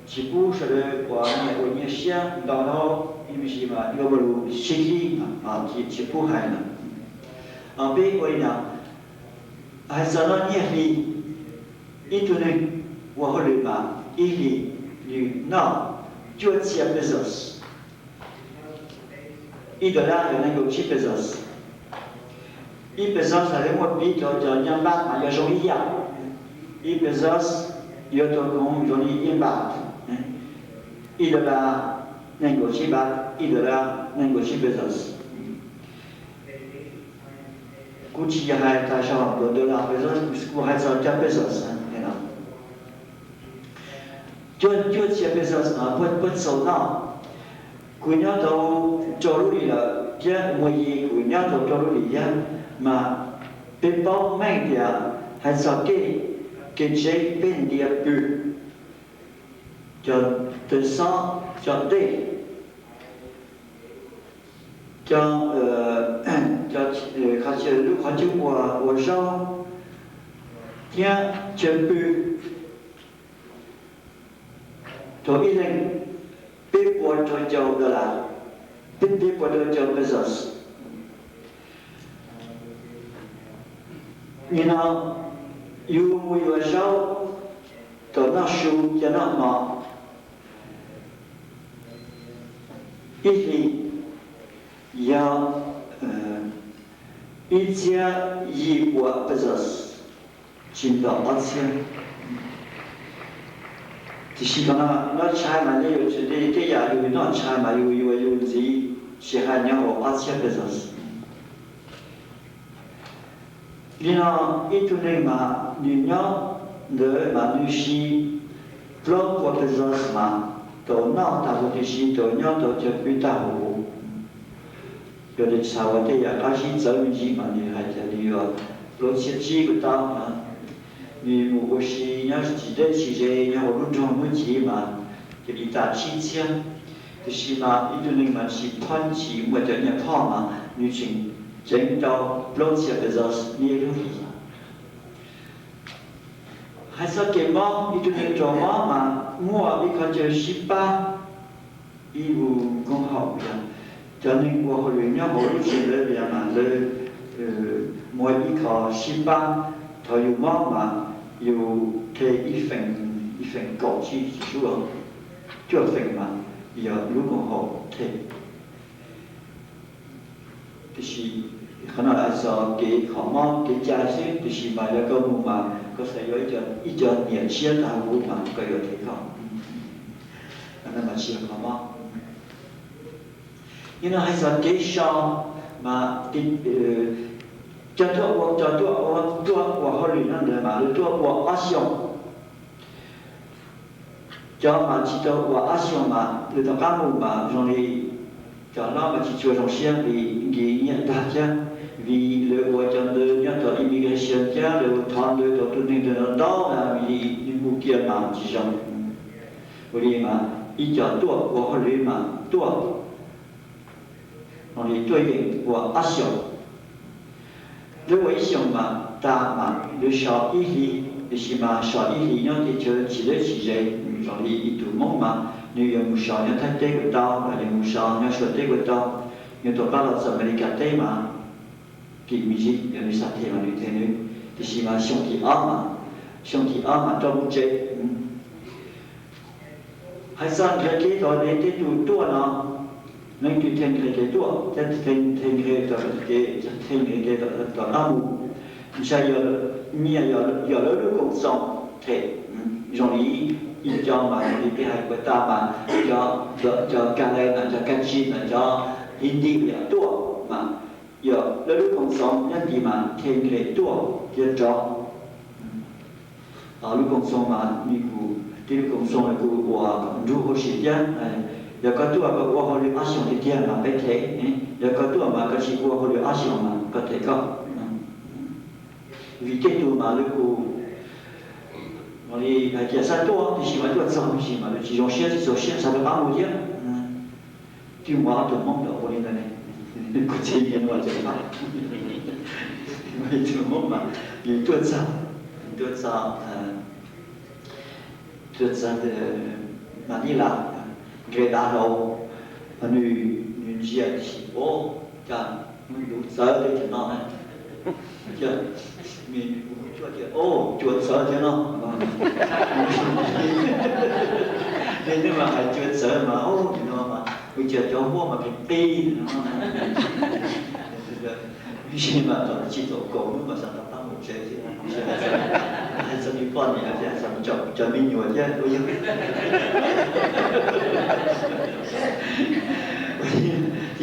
Tsis pub sawv daws uas nyias ua nyias siab ntau dhau, ib me ntsis mas yuav ua lus sib hlib, tsis pub hais lawm. Peb ua li no, hais txog no nyiaj hli, ib tug neeg ua hauj lwm mas ib hlis nws noj cuaj txhiab pesos. Ib dollar yog nees nkaum tsib pesos. Ib pesos hais li muaj piv rau cov nyab npab mas yog zoo ib yam. Ib pesos yuav tau koom zoo li ib npab. Ib dollar nees nkaum tsib npab, ib dollar nees nkaum tsib pesos. Kuv tsis yog hais tas zog dollar, pesos, kuv hais txog cov pesos no. Cuaj, cuaj txhiab pesos no puag txaus noj. Kuv nyob tau rau lub hlis lawm thiab Muas Yis kuv nyob tau rau lub hlis thiab, mas peb paub meej tias hais txog kev, kev tsev peb ntiav pw, cov tawg xob, cov dej, cov, cov, lub qhov chaw ua, ua zaub thiab chaw pw rau ib leeg peb puas rau caum dollar, peb, peb puas rau caum pesos. Nim no yus mus yuav zaub, tau noj su, cov noj hmo, ib hlis yog ib txhiab yim pua pesos, tsis nto ob txhiab. Tiam sis qhov no noj tshais mas yeej yuav tsum li tej yam yus noj tshais mas yus yuav yus ntxiv, tsis hais nyob hauv ob txhiab pesos. Nim no ib tug neeg mas nws nyob ntawd mas nws siv plaub pua pesos mas tau noj tag huv tib si, tau nyob tau chaw pw tag huv. Yog li txhais ua tej yam qab zib txawv me ntsis mas nws hais tias nws yuav plaub txhiab tsib kuj tau. Nws mus ua si nyob tsis deb tsis ze nyob hauv lub nroog hnub chiv mas cia li tas tsib txhiab. Tiam sis mas ib tug neeg mas tsis phoj tsis muaj cov nyiaj phoj mas nws tseem ceev tau plaub txhiab pesos niaj hnub li. Hais txog kev mob, ib tug neeg raug mob mas muaj ib qhov chaw sib pab, ib lub koom haum yog cov neeg ua hauj lwm nyob hauv lub tsev ntawd mas lawv muaj ib qho sib pab. Thaum yus mob mas yus qhia ib feem, ib feem kaum tsib sub, cuaj feem mas yog lub koom haum qhia. Tiam sis qhov no hais txog kev kho mob kev cai xwb, tiam sis mas yog koj mus mas koj xav yuav ib co niam tshiab tag huv mas koj yuav them koj. Qhov no mas tsis yog kho mob. Nim no hais txog kev so mas cov tuaj ua, cov tuaj ua, tuaj ua hauj lwm nyob ntawd mas lawv tuaj ua ob xyoos. Cov mas tsis tau ua ob xyoos mas lawv tom qab mus mas zoo li cov hlob mas tsis tshua zoo siab vim nkim nyiaj tag thiab, vim lawv ua cov ntawv nyob tom immigration thiab lawv thov ntawv rau tus neeg ntawd ntau ntau vim nws mus kiag mas tsis zoo. Ua li mas ib co tuaj ua hauj lwm mas tuaj, zoo li tuaj yeem ua ob xyoos. Lawv ua ib xyoos mas tas mas lawv so ib hlis, tiam sis mas so ib hlis nyob teb chaws tsis deb tsis ze, zoo li ib tug Hmoob mas nws yuav mus so nyob Thaib teb kuj tau, los yuav mus so nyob Suav teb kuj tau, nws tom qab los txog Amelikas teb mas kim me ntsis, yog nws xav them mas nws them nws, tiam sis mas xyoo thib ob mas, xyoo thib ob mas rov mus tsev. Hais txog nqhis kev tom tej tus tuaj no, leej twg them nqhis kev tuaj, them nqhis kev, them nqhis kev tom qab mus, ntshai yog nyiaj yog lawv lub koom txoos them. Zoo li ib co mas li peb hais puas tas mas, cov Kale no, cov Kachin no, cov Hindi yog tuaj mas, yog lawv lub koom txoos nyob ntawd mas them nqhis tuaj thiab rov. Lub koom txoos mas nws kuj, tib lub koom txoos kuj ua nrug huv si thiab. Yog koj tuaj koj ua hauj lwm ob xyoos tiag tiag mas peb them, yog koj tuaj mas koj tsis ua hauj lwm ob xyoos mas koj them koj. Vim tej tus mas lawv kuj, li hais tias xav tuaj tiam sis mas tuaj txog tab sis mas lawv tsis zoo siab, tsis txaus siab, xav rov qab mus thiab. Twb muaj ob tug Hmoob ntawd ua li ntawd ne, kuv txiv niam ua tsev fab, muaj ib tug Hmoob mas nws tuaj txog, tuaj txog, tuaj txog Manila, nqes dav hlau, nws, nws ntsia tiam sis, o, cas mus yuav txawv tej cov no na. Ces nws, nws kuj mus cuag tias, o, cuav txawv thiab no. Nws, nws mas hais cuav txawv mas, o, nim no mas ua cas cov huab mas qis qis no na. Ib sij mas thaum tsis thaum kaum hnub mas xav rov qab mus tsev thiab, hais txog nws poj niam thiab, hais txog cov me nyuam thiab, twb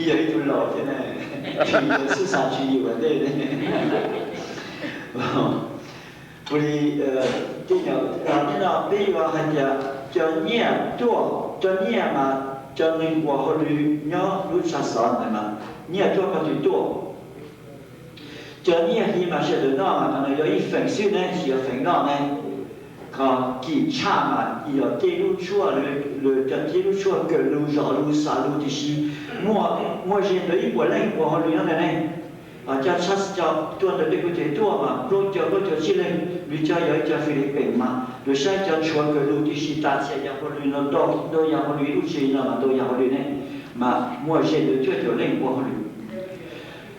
yog ib tug laus thiab na, tsis xub xav tsis yuav ntej. Ua li, tej no peb yuav hais tias cov nyiaj tuaj, cov nyiaj mas cov neeg ua hauj lwm nyob lub tshav xov ntawd mas nyiaj tuaj qhov twg tuaj? Cov nyiaj hli mas sawv daws noj mas qhov no yog ib feem xwb ne, tsis yog feem noj ne. Qhov kim tshaj mas yog tej lub tshuaj, lawv cov, tej lub tshuaj kaw lus, zov lus, xav lus, tiam sis muaj, muaj ze ntawm ib puas leej ua hauj lwm nyob ntawd ne. Cov tshaj, cov tuaj ntawm tej kuv tsev tuaj mas plaub caug, plaub caug tsib leeg, lwm cov yog ib co Philippines mas lawv saib cov tshuav kaw lus tib si tas txhia yam hauj lwm no ntau, ntau yam hauj lwm, lub tsev no mas ntau yam hauj lwm ne, mas muaj ze ntawm cuaj caum leej ua hauj lwm.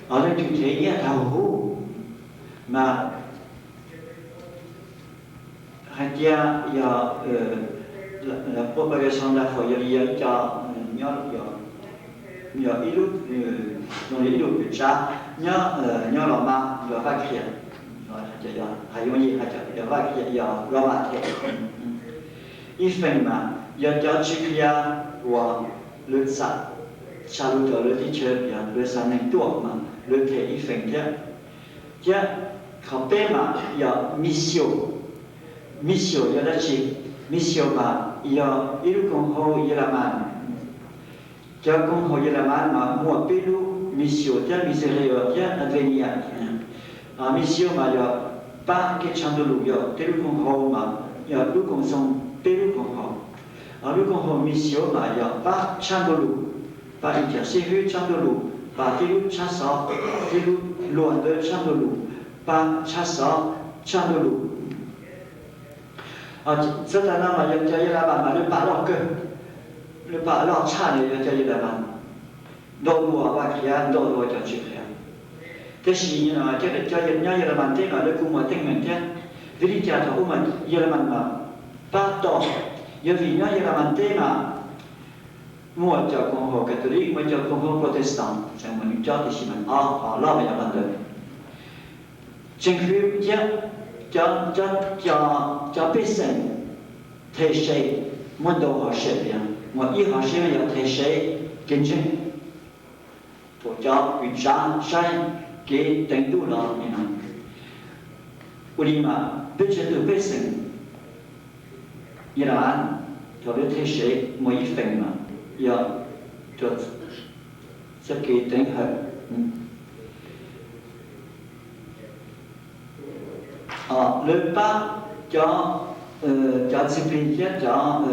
Leej twg them nyiaj tag huv mas hais tias yog, la Corporación de Foyos yog ib co nyob, yog ib lub, zoo li ib lub kws tsav nyob, nyob Los Mas, yog Vaj Qhia, hais yooj yim hais tias yog Vaj Qhia, yog Los Mas them. Ib feem mas yog cov Tswv Qhia uas lawv txawj tshaj lus rau lawv teb chaws, yog lawv xa neeg tuaj mas lawv them ib feem thiab. Thiab qhov peb mas yog misión. Misión yog dab tsi? Misión mas yog ib lub koom haum Yelamas. Cov koom haum Yelamas mas muaj peb lub, misión thiab miserere thiab adveniat. Misión mas yog pab kev tshaj ntuj lus, yog tej lub koom haum mas yog lub koom txoos, peb lub koom haum. Lub koom haum misión mas yog pab tshaj ntuj lus, pab ib co xib hwb tshaj ntuj lus, pab tej lub tshav xov, tej lub luag ntawv tshaj ntuj lus, pab tshav xov tshaj ntuj lus. Txawm tas no mas yog cov Yelamas mas lawv pab loj kawg, lawv pab loj tshaj li yog cov Yelamas, ntau dua Vaj Qhia, ntau dua cov Tswv Qhia. Tab sis cov nyob Yelamas teb mas lawv kuj muaj teeb meem thiab. Vim li cas thaum ub mas Yelamas mas pab tau? Yog vim nyob Yelamas teb mas muaj cov koom haum Catholic, muaj cov koom haum Protestant, tseem muaj nws cov, tiam sis mas ob qhov loj mas yog qhov ntawd. Tseem hwm thiab, cov, cov pej xeem them se muaj ntau hom seb, muaj ib hom seb yog them se kev ntseeg, thaum cov kws tsav saib kev teev ntuj los li no. Ua li mas peb tsev tus pej xeem Yelamas thaum lawv them se muaj ib feem mas yog txoj kev teev hawm. Lawv pab cov, cov txiv plig thiab cov,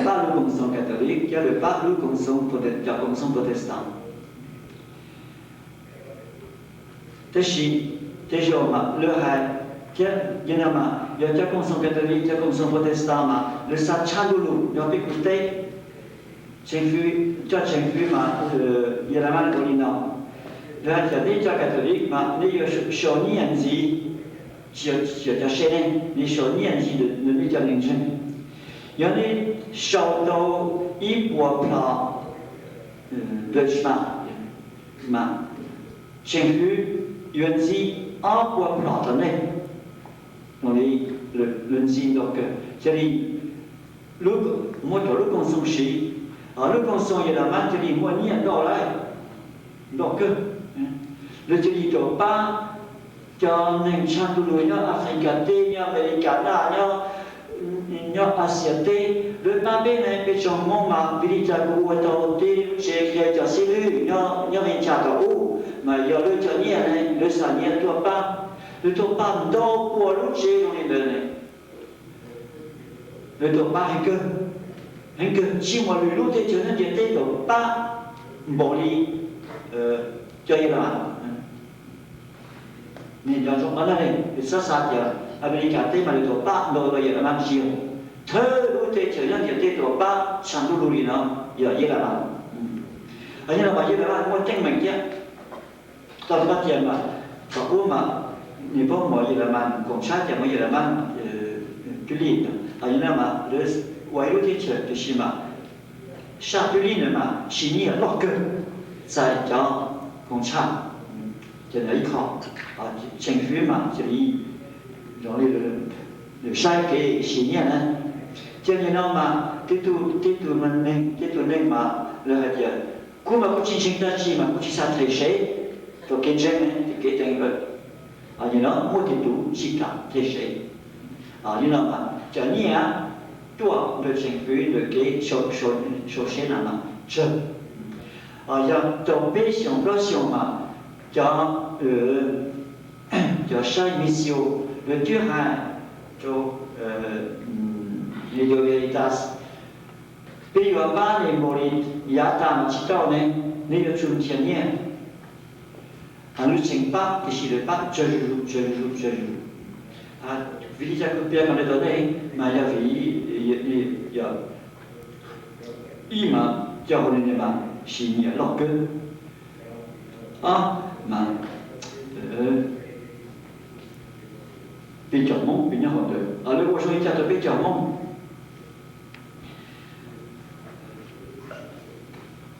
pab lub koom txoos Catholic thiab lawv pab lub koom txoos, cov koom txoos Protestant. Tab sis tej zaum mas lawv hais thiab, yog no mas yog cov koom txoos Catholic, cov koom txoos Protestant mas lawv xav tshaj ntuj lus nyob peb kuv teb. Tseem hwm, cov tseem hwm mas Yelamas ua li no. Yog hais tias nej cov Catholic mas nej yuav sau nyiaj ntxiv, tsis yog cov se ne, nej sau nyiaj ntxiv ntawm nej cov neeg ntseeg. Yog nej sau tau ib puas plhom Deutschmark mas tseem hwv yuav ntxiv ob puas plhom rau nej, li lawv ntxiv ntau kawg. Cia li muab rau lub koom txoos siv, lub koom txoos Yelemas cia li muaj nyiaj ntau lawm, ntau kawg. Lawv cia li tuaj pab cov neeg tshaj ntuj lug nyob Africa teb, nyob Amelikas naj, nyob Asia teb. Lawv pab peb ne, peb tsoom Hmoob mas vim li cas kuv ua tau teb lub tsev qhia cov xib hwb nyob Vias Cas tom ub, mas yog lawv cov nyiaj ne, lawv xa nyiaj tuaj pab. Lawv tuaj pab ntau puas lub tsev zoo li ntawd ne. Lawv tuaj pab heev kawg, heev kawg, tsis muaj lwm lub teb chaws nyob ntiaj teb tuaj pab npaum li cov Yelemas. Nej nco ntsoov qhov no ne, xav xav tias Amelikas teb mas lawv tuaj pab ntau dua Yelemas tsis yog. Thawj lub teb chaws nyob ntiaj teb tuaj pab tshaj ntuj lug li no yog Yelemas. Yog no mas Yelemas muaj teeb meem thiab. Tau pab tias mas thaum ub mas nws paub mos Yelemas koom tshab tias mos Yelemas twb lij, yog no mas lawv ua ib lub teb chaws tiam sis mas sab twb lij ntawd mas siv nyiaj loj kawg txais cov koom tshaj. Ces ib qho tseem hwv mas cia li zoo li lawv saib kev siv nyiaj na. Ces nim no mas tej tug, tej tug neeg, tej tug neeg mas lawv hais tias kuv mas kuv tsis ntseeg dab tsi mas kuv tsis xav them sev rau kev ntseeg, kev teev lawm. Nim no muaj tej tug tsis kam them sev. Nim no mas cov nyiaj tuaj ntawm tseem hwv ntawm kev sau sev na mas tsawg. Yog tau peb xyoos plaub xyoos mas cov, cov saib missio lawv twb hais rau Radio Veritas, peb yuav pab nej npaum li yav tas mas tsis tau ne, nej yuav tsum nrhiav nyiaj. Lawv tseem pab tiam sis lawv pab tsawg zuj zus, tsawg zuj zus, tsawg zuj zus. Vim li cas kuv piav kom nej tau nej mas yog vim ib mas cov hauv li no mas siv nyiaj loj kawg. Ob mas peb cov Hmoob peb nyob hauv ntawd, lawv ua zoo li cas rau peb cov Hmoob.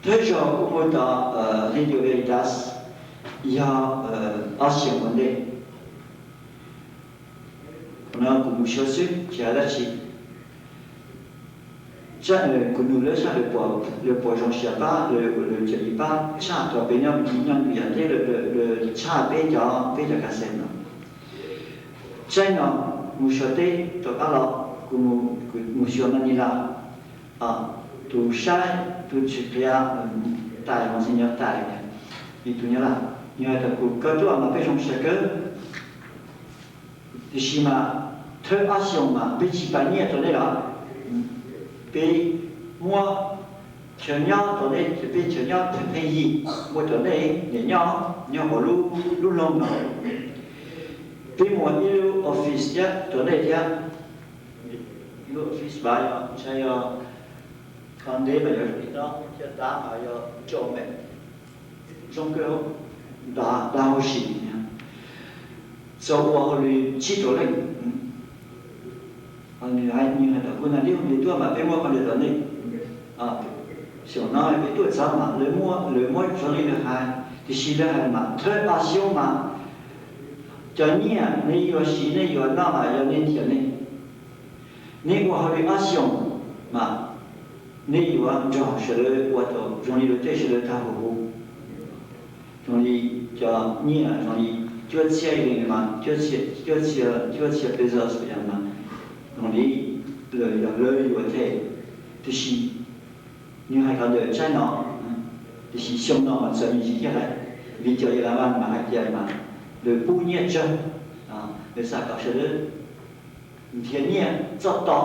Thawj zaug kuv mus tom Radio Veritas yog ob xyoos ua ntej. Qhov no kuv mus xyuas xwb tsis hais dab tsi. Kuv nug lawv saib lawv puas zoo siab pab, lawv cia li pab tshaj rau peb nyob nyob ntiaj teb, lawv tshaj peb cov, peb cov cassette no. Tsaib no mus xyuas teb rov qab los, kuv mus xyuas Manila, tus saib, tus tsis qhia, tais, Monseñor tais, ib tug Nyab Laj, nws hais tias kuv, koj tuaj mas peb zoo siab kawg. Tiam sis mas thawj ob xyoos mas peb tsis pab nyiaj rau nej los, peb muab chaw nyob rau nej, peb chaw nyob pheej pheej yig, muab rau nej niaj nyob nyob hauv lub, lub loog no. Peb muab ib lub office thiab rau nej thiab. Lub office mas yog, ntshai yog qhov ntev mas yog li no, thiab dav mas yog rau me, zoo kawg, dav, dav huv si, txaus ua hauj lwm tsib rau leej. Nws hais, nws hais tias kuv na li hu li tuaj mas peb muab qhov ntawd rau nej. Xyoo no peb tuaj txog mas lawv muab, lawv muab zoo li lawv hais, tiam sis lawv hais mas thawj ob xyoos mas cov nyiaj nej yuav siv nej yuav noj mas yog nej nrhiav nej. Nej ua hauj lwm ob xyoos mas nej yuav nrog sawv daws ua tau zoo li lawv tej sawv daws tag huv huv. Zoo li cov nyiaj zoo li cuaj txhiab ib leeg mas cuaj txhiab, cuaj txhiab, cuaj txhiab pesos mas zoo li lawv, lawv yuav them. Tiam sis nws hais qhov ntawd tsaib no, tiam sis xyoo no mas txawm nws tsis thiaj hais, vim cov Yelamas mas hais tias mas lawv pub nyiaj tsawg, lawv xav kom sawv daws nrhiav nyiaj txoj tos